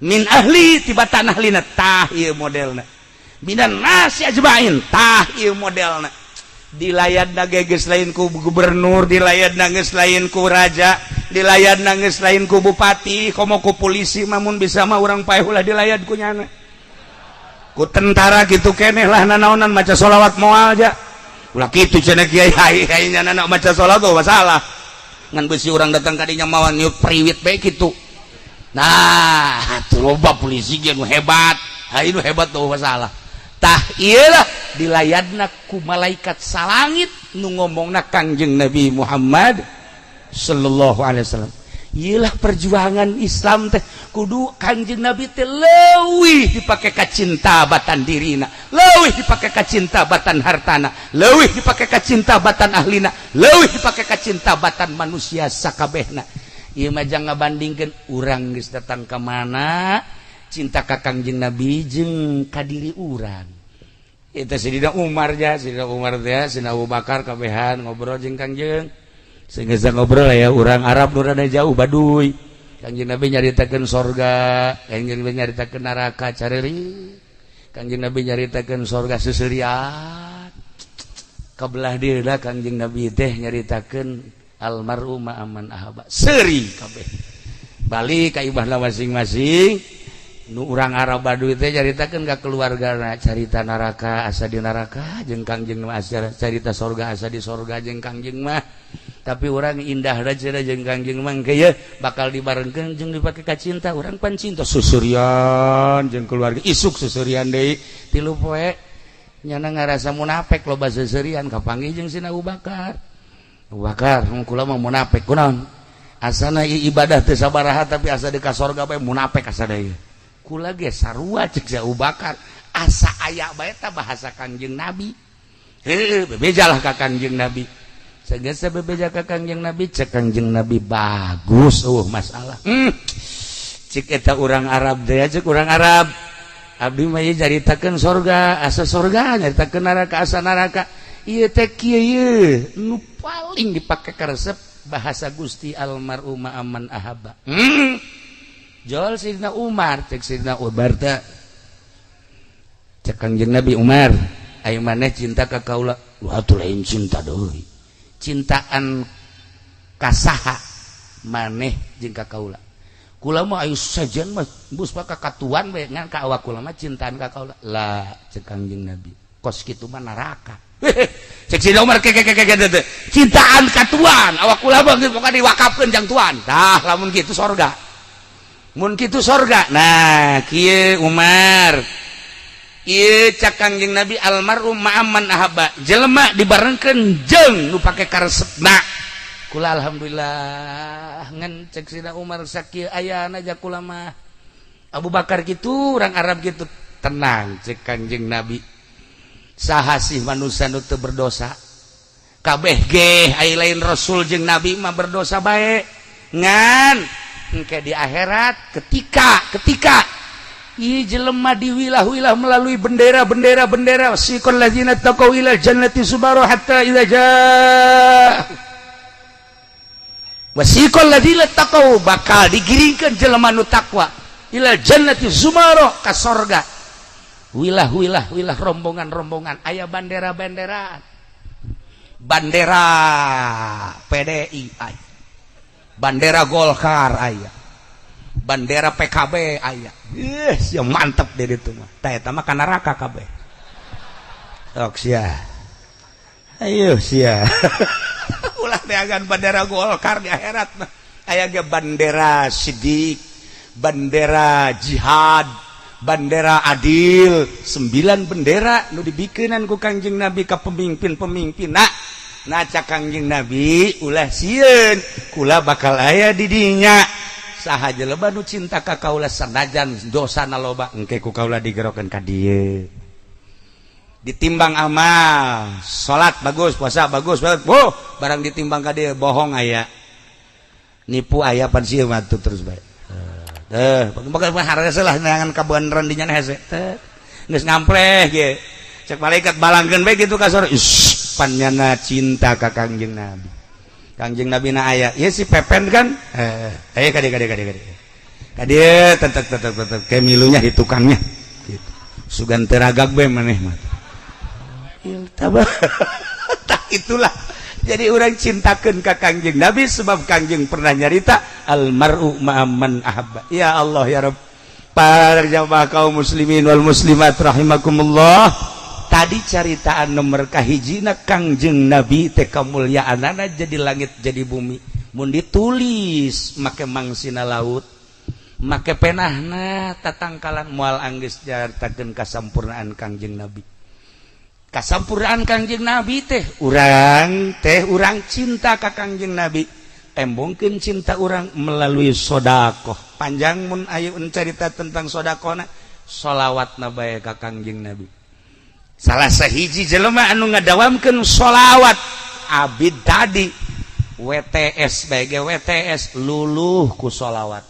min ahli, tibatan ahlina, tah ieu modelna, minan nasi ajmain, tah ieu modelna. Dilayat geus lain ku gubernur, dilayat geus lain ku raja, dilayat geus lain ku bupati, komo ku polisi. Mamun bisa mah urang paeh ulah dilayat ku nyana, ku tentara gitu keneh lah. Nanaonan maca sholawat moal aja, ulah kitu cenah kiai. Ai nyana maca sholawat tuh masalah ngan besi urang datang kadinya mawa niup priwit bae kitu. Nah, tuh loba polisi ge nu hebat. Ha, nu hebat tuh masalah. Tah, iyalah dilayadna ku malaikat salangit nu ngomongna Kangjeng Nabi Muhammad sallallahu alaihi wasallam. Iyalah perjuangan Islam teh kudu Kangjeng Nabi teh leuwih dipake ka cinta batan dirina, leuwih dipake ka cinta batan hartana, leuwih dipake ka cinta batan ahlina, leuwih dipake ka cinta batan manusia sakabehna. Ieu mah jangan ngabandingkeun urang geus datang ka mana cinta ka Kangjeng Nabi jeung ka diri urang. Itu Sidina Umar ja, Sidina Umar teh, Sidina Abu Bakar kabehan ngobrol jeung Kangjeng. Sehingga ngobrol ya urang Arab nu rada jauh Baduy. Kangjeng Nabi nyaritakeun sorga, Kangjeng Nabi nyaritakeun neraka careri. Kangjeng Nabi nyaritakeun sorga seuseurian. Kabelah dieuna Kangjeng Nabi teh nyaritakeun almar'u ma'aman ahabba. Seuri kabeh. Balik ka imahna masing-masing. Nu urang Arab Baduy teh nyaritakeun ka keluargana carita neraka, asa di neraka jeung Kangjeng mah, asa carita sorga, asa di sorga jeung Kangjeng mah. Tapi urang indah cenah jeung Kangjeng mah engke bakal dibarengkeun jeung dipake ka cinta. Urang pan cinta susurian jeung keluarga, isuk susurian deui 3 poe. Nyana ngarasa munafik, loba seuseurian, kapanggih jeung Sina Abu Bakar. Abu Bakar, kula mah munafik kunaon? Asana ibadah teu sabaraha, tapi asa di ka sorga bae. Munafik asa deui kula ge sarua, cek si Abu Bakar. Asa aya bae ta bahasa Kangjeng Nabi. Heuh, bebejalah ka Kangjeng Nabi. Sageus bebeja ka Kangjeng Nabi, cek Kangjeng Nabi, bagus, oh masalah. Cek eta urang Arab teh, cek urang Arab, abdi mah ieu caritakeun sorga asa sorga, nyaritakeun neraka asa neraka. Ieu teh kieu, ieu nu paling dipake karesep bahasa Gusti, almar'u ma'aman ahabba. Jol Sidina Umar, cek Sidina Umar teh, cek Kangjeng Nabi, Umar, ayo maneh cinta ka kaula? Wah, atuh lain cinta deui, cintaan kasaha maneh jeung ka kaula? Kula mah ayo sajen mah bus ka katuan bae, ngan ka awak kula mah cintaan ka kaula lah. Cek Kangjeng Nabi, kos kitu mah neraka. Cek Sidina Umar, ke ke ke ke cintaan ka tuan, awak kula mah geus pokokna diwakafkeun jang tuan. Tah, lamun kitu sorga, mun kitu sorga. Nah, kieu Umar, ieu cak Kangjeng Nabi, almar'u ma'aman ahabba, jelema dibarengkeun jeung nu pake karesepna. Kula alhamdulillah, ngan cek Sidina Umar, sakieu ayana aja kula mah. Abu Bakar gitu, orang Arab gitu. Tenang, cek Kangjeng Nabi, saha sih manusia nu teu berdosa? Kabeh ge, ai lain rasul jeung nabi mah berdosa bae. Ngan engke di akhirat ketika ketika ieu jelema diwilah-wilah melalui bendera-bendera bendera, siqal ladzina taqaw ila jannati zumara hatta idza jaa wasiqal ladzina taqaw, bakal digiringkeun jelema nu takwa ila jannati zumara, ka sorga, wilah-wilah wilah, rombongan-rombongan, aya bandera-bandera, bandera PDI aya, bandera Golkar aya, bandera PKB aya. Ih, sia mantep deh itu mah. Tah, eta mah ka neraka kabeh. Sok sia, ayo sia, ulah neangan bandera Golkar di akhirat mah. Aya ge bandera sidik, bandera jihad, bandera adil, sembilan bendera nu dibikenan ku Kangjeng Nabi ka pemimpin-pemimpin. Nah nah, cak Kangjeng Nabi, ulah sieun, kula bakal aya di dinya. Saha jelema nu cinta ka kaula sanajan dosana loba, engke ku kaula digerokeun ka dieu. Ditimbang amal, salat bagus, puasa bagus, oh, barang ditimbang ka dia, bohong aya, nipu aya, pan sieun mah terus bae. Eh, harga lah neangan kabeneran dinya hese teh. Geus ngampleh ge. Cek malaikat balangkeun bae kitu ka sore. Ish, pan nyana cinta ka Kangjeng Nabi. Kangjeng Nabi na aya. Ieu si Pepen kan? Eh, ayo ka dieu, ka dieu, ka dieu, ka dieu. Ka dieu tetek tetek tetek ke milunya di tukangnya. Gitu. Sugan teu ragag bae maneh mah. Tak itulah, jadi orang cintakan ke Kangjeng Nabi sebab Kangjeng pernah nyarita almaru ma'aman ahabba. Ya Allah ya Rabb. Para jamaah kaum muslimin wal muslimat rahimakumullah, tadi caritaan nomor kahijina, Kangjeng Nabi teh kamuliaanana jadi langit jadi bumi. Mun ditulis make mangsina laut, make penahna tatangkalan, moal anggeus nyaritakeun kasampurnaan Kangjeng Nabi. Kasampurnaan Kangjeng Nabi teh urang teh, urang cinta ka Kangjeng Nabi, tembongkeun cinta urang melalui sodakoh. Panjang mun ayo cerita tentang sodakohna, solawat na bae ka Kangjeng Nabi. Salah sahiji jelema anu ngadawamkeun solawat abid tadi WTS bae, WTS luluh ku solawat.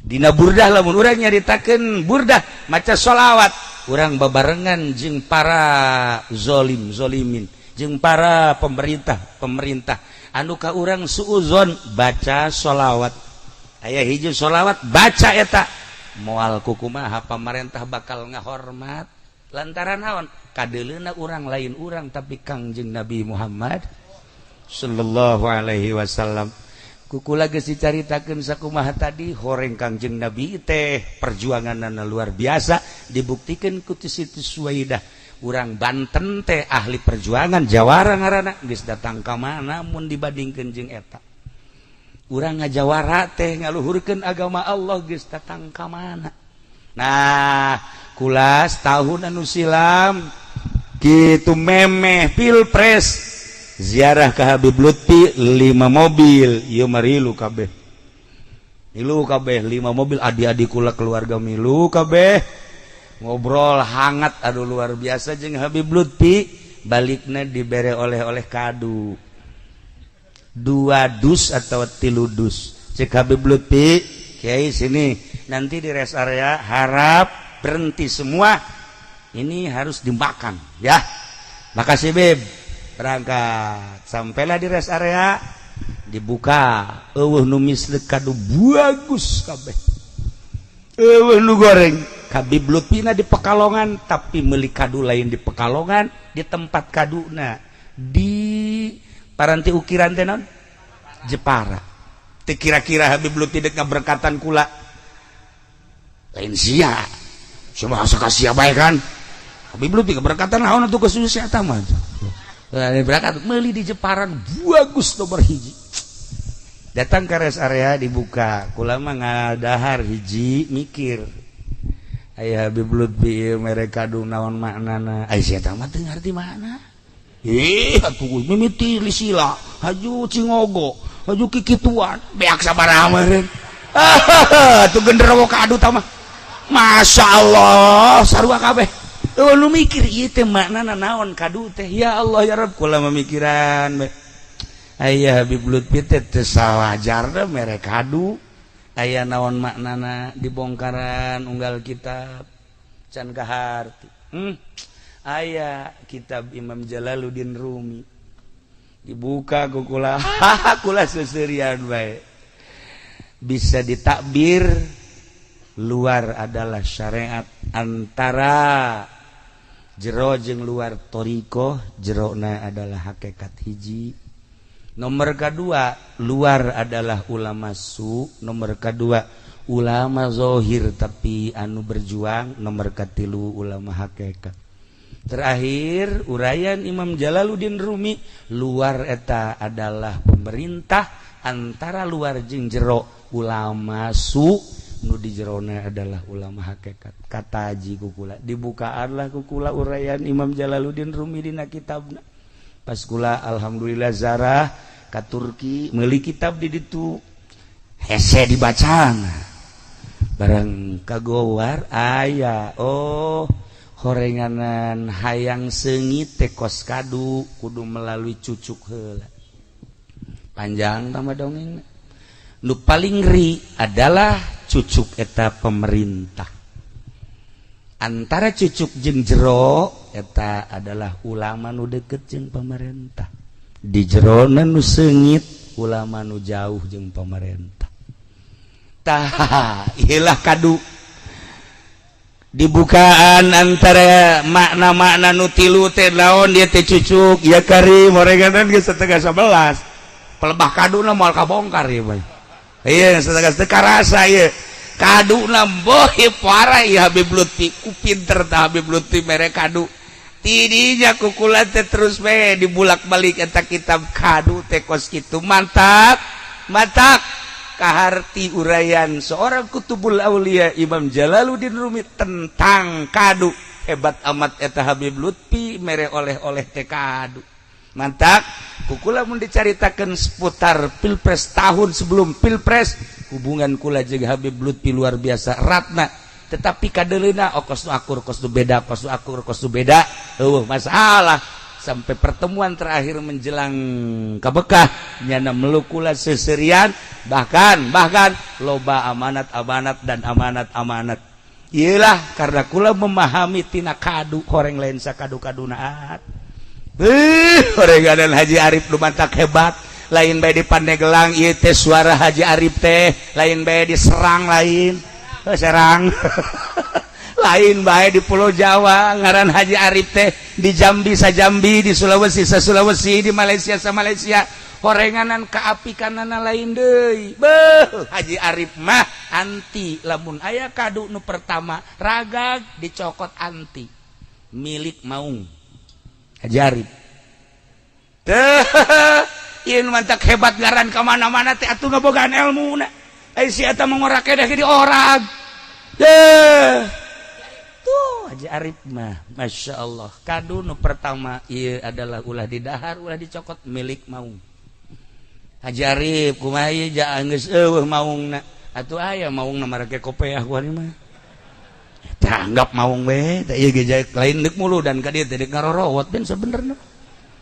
Dina burdah, lamun urang nyaritakeun burdah maca solawat, urang babarengan jeung para zolim zolimin, jeung para pemerintah pemerintah anu ka urang suuzon, baca sholawat. Aya hiji sholawat, baca eta, moal kukumaha pamarentah bakal ngahormat. Lantaran naon? Kadeleuna urang lain urang, tapi Kangjeng Nabi Muhammad sallallahu alaihi wasallam. Ku kula geus dicaritakeun sakumaha tadi, horeng Kangjeng Nabi teh perjuanganna luar biasa, dibuktikan ku Siti Suwaidah. Urang Banten teh ahli perjuangan, jawara ngaranna. Geus datang ka mana mun dibandingkeun jeung eta? Urang ngajawara teh ngaluhurkeun agama Allah, geus datang ka mana? Nah, kula tahun anu silam kitu, memeh pilpres, ziarah ke Habib Lutfi lima mobil. Ieu marilu kabeh, milu kabeh lima mobil, adik-adik kula, keluarga milu kabeh, ngobrol hangat, aduh, luar biasa jeung Habib Lutfi. Baliknya dibere oleh-oleh kadu dua dus atau 3 dus. Cek Habib Lutfi, "Kiai, sini, nanti di rest area harap berhenti semua, ini harus dimakan ya." "Makasih, Bib." Berangkat, sampailah di rest area, dibuka, euweuh nu misleuk, kadu bagus kabeh, euweuh nu goreng. Habib Lutfina di Pekalongan, tapi meuli kadu lain di Pekalongan, di tempat kaduna di paranti ukiran teh naon, Jepara. Teu kira-kira Habib Lutfi dek ngaberkatan kula, lain sia cuma asa ka sia bae kan. Habib Lutfi keberkatan naon atuh khusus eta mah. Berangkat meuli di Jeparan bagus nomor hiji. Datang ke rest area, dibuka, kula mah ngadahar hiji, mikir, aya Habib Lutfi mere kadu, naon maknana? Ai sia mah teu ngarti makna. Ih atuh, mimiti lisila haju cingogo haju kikituan, beak sabaraha meureun. Ah, tuh genderuwo kadu tah mah, Masya Allah, sarua kabeh. Oh, lu mikir ieu teh maknana naon kadu teh? Ya Allah ya Rabb, kula memikiran bae. Aya Habib Lutfi teh teu sawajarna mere kadu, aya naon maknana? Dibongkaran unggal kitab can kaharti. Aya kitab Imam Jalaluddin Rumi, dibuka ku kula, kula seuseurian bae. Bisa ditakbir luar adalah syariat, antara jero jeung luar thoriqoh, jerona adalah hakikat hiji. Nomor kedua, luar adalah ulama su. Nomor kedua, ulama zohir tapi anu berjuang. Nomor katilu, ulama hakikat. Terakhir, uraian Imam Jalaluddin Rumi, luar eta adalah pemerintah, antara luar jeung jero ulama su, nu di jerona adalah ulama hakikat. Kata haji kukula, dibukaanlah kukula uraian Imam Jalaluddin Rumi dina kitabna. Pas kula alhamdulillah zarah ka Turki, meuli kitab di ditu, hese dibaca barang kagowar aya. Oh, Horenganan hayang seungit teh kos kadu kudu melalui cucuk heula. Panjang tambah dongeng. Nu paling ngeri adalah cucuk eta pemerintah. Antara cucuk jeung jero eta adalah ulama nu deket jeung pemerintah. Di jerona nu seungit ulama nu jauh jeung pemerintah. Tah, ilah kadu dibukaan antara makna-makna nu tilu teh naon dia teh cucuk ya karim horenganan geus 10.30 pelebah kaduna moal kabongkar ieu mah. Iya setengah teu karasa ieu kaduna boh parah ieu Habib Lutfi ku pinter tah Habib Lutfi mere kadu tidinya kukula teh terus we dibulak-balik eta kitab kadu teh kos kitu mantap mantap kaharti uraian seorang kutubul aulia Imam Jalaluddin Rumi tentang kadu. Hebat amat eta Habib Lutfi mere oleh-oleh teh kadu mantap kukula mun dicaritakeun seputar pilpres tahun sebelum pilpres hubungan kula jeung Habib Lutfi luar biasa eratna tetapi kadeleuna oh kos nu akur kos nu beda kos nu akur kos nu beda eueuh masalah sampai pertemuan terakhir menjelang ke Bekah nyana melukula seserian bahkan bahkan loba amanat amanat dan amanat amanat. Iyalah karena kula memahami tina kadu horeng lain sakadu kadunaat. Beuh horenganan Haji Arif nu mantak hebat lain bae di Pandeglang ieu teh suara Haji Arif teh lain bae di Serang lain Serang lain bae di Pulau Jawa ngaran Haji Arif teh di Jambi sa Jambi di Sulawesi sa Sulawesi di Malaysia sa Malaysia horenganan kaapikanana lain deui. Beuh Haji Arif mah anti lamun aya kadu nu pertama ragag dicokot anti milik maung Haji Arif teh ieu mantak hebat ngaran ka mana-mana teh atuh ngabogaan ilmuna ai si eta mah ngorak kedah di orang teh. Tuh Haji Arif mah Masya Allah kadu nu pertama ieu adalah ulah didahar ulah dicokot milik maung Haji Arif kumaha ieu geus eueuh maungna atuh aya maungna marake kopeah ku mah tah anggap maung we teh ieu ge lain deuk mulu dan ka dieu teh deuk ngarorowot ben sabenerna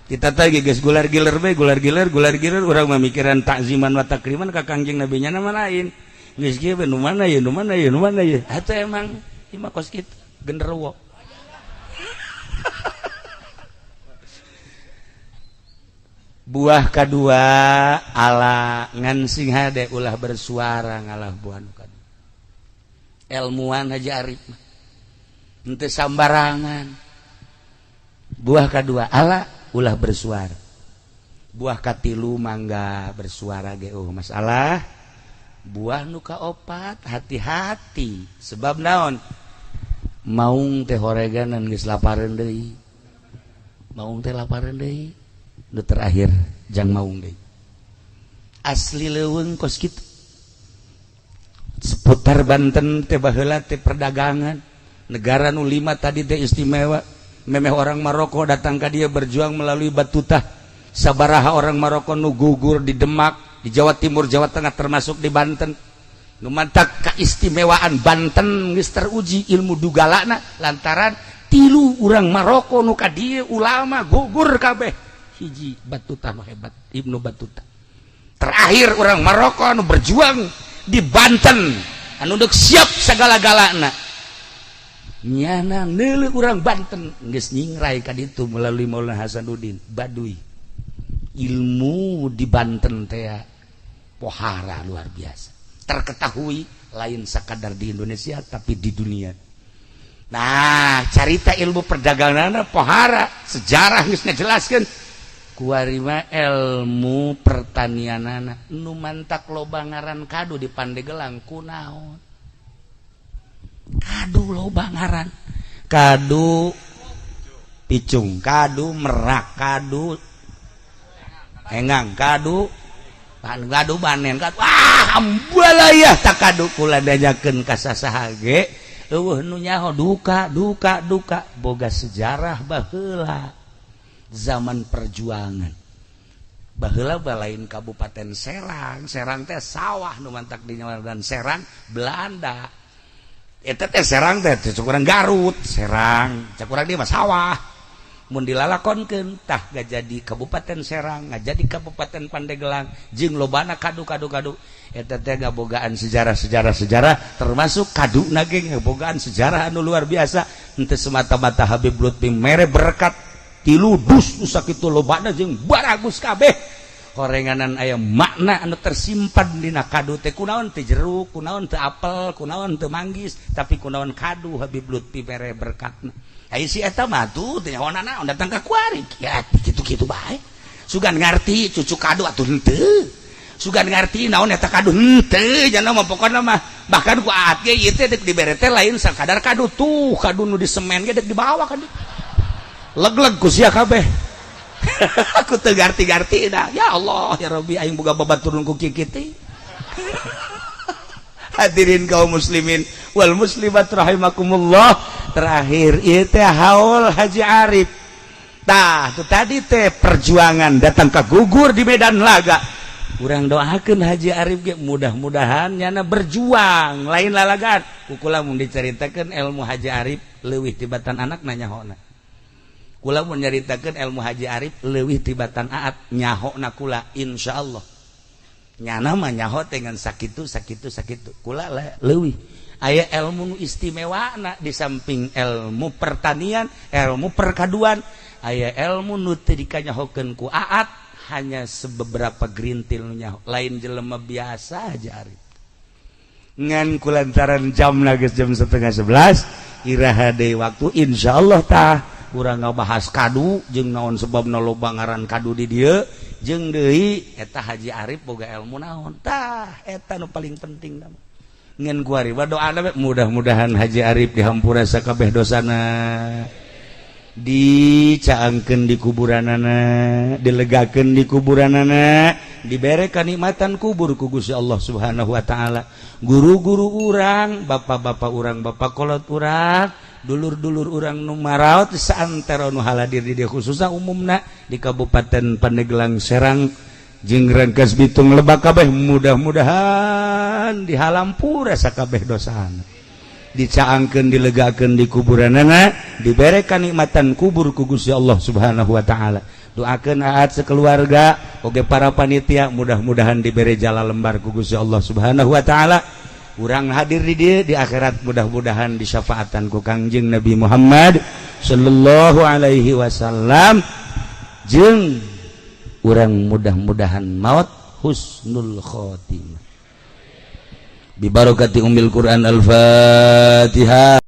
kita teh geus gular giler we gular giler gular giler urang mah mikiran takziman wa takriman ka Kangjeng Nabi nya mah lain geus kieu we nu mana ye nu mana ye nu mana ye atuh emang ieu mah kos kitu genderuwo. Buah kedua ala ngan sing hade ulah bersuara ngalah buah nu kadua ilmuwan Haji Arif mah henteu sambarangan. Buah kedua ala ulah bersuara. Buah katilu mangga bersuara ge oh masalah. Buah nu kaopat hati-hati sebab naon maung teh horeganan geus lapareun deui maung teh lapareun deui nu terakhir jang maung deui asli leuweung kos kitu seputar Banten teh baheula teh perdagangan negara nu 5 tadi teh istimewa memeh orang Maroko datang ka dia berjuang melalui Batutah sabaraha orang Maroko nu gugur di Demak di Jawa Timur Jawa Tengah termasuk di Banten nu mantak keistimewaan Banten geus teruji ilmu dugalana lantaran tilu urang Maroko nu ka dieu ulama gugur kabeh hiji Batutah nu hebat Ibnu Battuta terakhir orang Maroko anu berjuang di Banten anu deuk siap segala-galana nyana neuleuh urang Banten geus nyingrai ka ditu melalui Maulana Hasanuddin Baduy ilmu di Banten teh pohara luar biasa terketahui lain sekadar di Indonesia tapi di dunia. Nah carita ilmu perdagangan pohara sejarah geus ngajelaskeun kuarima ilmu pertanianana nu mantak loba ngaran kadu di Pandeglang kunaon kadu loba ngaran kadu picung kadu merak kadu engang kadu kadu banen kadu ah ambalayah tak kadu kula diajakeun ka sasaha ge eueuh nu nyaho duka duka duka boga sejarah baheula zaman perjuangan baheula balain Kabupaten Serang Serang teh sawah nu mantak di dan Serang Belanda. Eta teh Serang teh cek urang Garut, Serang cek urang dia mah sawah. Mun dilalakonkeun tah jadi Kabupaten Serang, jadi Kabupaten Pandeglang jeung lobana kadu-kadu kadu. Eta teh ngabogaan sejarah-sejarah sejarah, termasuk kadu na ge ngabogaan sejarah anu luar biasa. Henteu semata-mata Habib Lutfi mere berkat tilu dus nu sakitu lobana jeung baragus kabeh. Horenganan aya makna anu tersimpan dina kadu teh, kunaon teu jeruk, kunaon teu apel, kunaon teu manggis, tapi kunaon kadu Habib Lutfi mere berkatna. Ai si eta mah tuh teh nyaho naon datang ka kuari ya kitu-kitu bae. Sugan ngarti cucu kadu atuh henteu. Sugan ngarti naon eta kadu henteu, jana mah pokona mah bahkan ku aat ge ieu teh dek dibere teh lain sakadar kadu tuh, kadu nu di semen ge dek dibawa kadu. Leg-leg ku sia kabeh. Aku teu ngarti-ngarti dah. Ya Allah, ya Rabbi, aing boga babaturun ku kieu teh. Hadirin kaum muslimin wal muslimat rahimakumullah, terakhir ieu teh haul Haji Arif. Tah, tu tadi teh perjuangan datang ke gugur di medan laga. Urang doakeun Haji Arif ge mudah-mudahan nyana berjuang lain lalagan. Ku kula mun diceritakeun ilmu Haji Arif leuwih tibatan anak nyahona. Kula mun nyaritakeun ilmu Haji Arif leuwih tibatan aat nyahona kula, insyaallah. Nyana mah nyaho dengan sakitu sakitu sakitu, kula leuwih. Aya ilmu nu istimewa na di samping ilmu pertanian, ilmu perkaduan, aya ilmu nu teu dikanyahokeun ku aat, hanya sebeberapa gerintil nu nyaho, lain jelema biasa aja Arif. Ngan kulantaran jam geus jam 10.30, iraha deui waktu insyaallah tah urang ngabahas kadu jeung naon sebabna loba ngaran kadu di dieu, jeung deui eta Haji Arif boga ilmu naon. Tah, eta nu paling penting mah. Ngan kuari doa mudah-mudahan Haji Arif dihampura sakabeh dosana, dicaangkeun di kuburanana, dilegakeun di kuburanana, dibere kanikmatan kubur ku Gusti Allah Subhanahu wa taala. Guru-guru urang, bapak-bapak urang, bapak kolot urang, dulur-dulur urang nu maraot saantero nu haladir di dieu, khususna umumna di Kabupaten Pandeglang, Serang jeung Rangkas Bitung, Lebak kabeh, mudah-mudahan dihalampura sakabeh dosana, dicaangkeun, dilegakeun di kuburanana, dibere kanikmatan kubur ku Gusti Allah Subhanahu wa taala. Doakeun aat sekeluarga oge para panitia mudah-mudahan dibere jala lembar ku Gusti Allah Subhanahu wa taala. Urang hadir di dieu, di akhirat mudah-mudahan disyafaatan ku Kangjeng Nabi Muhammad sallallahu alaihi wasallam, jeung urang mudah-mudahan maut husnul khotimah. Bibarokati umil Quran, al-Fatihah.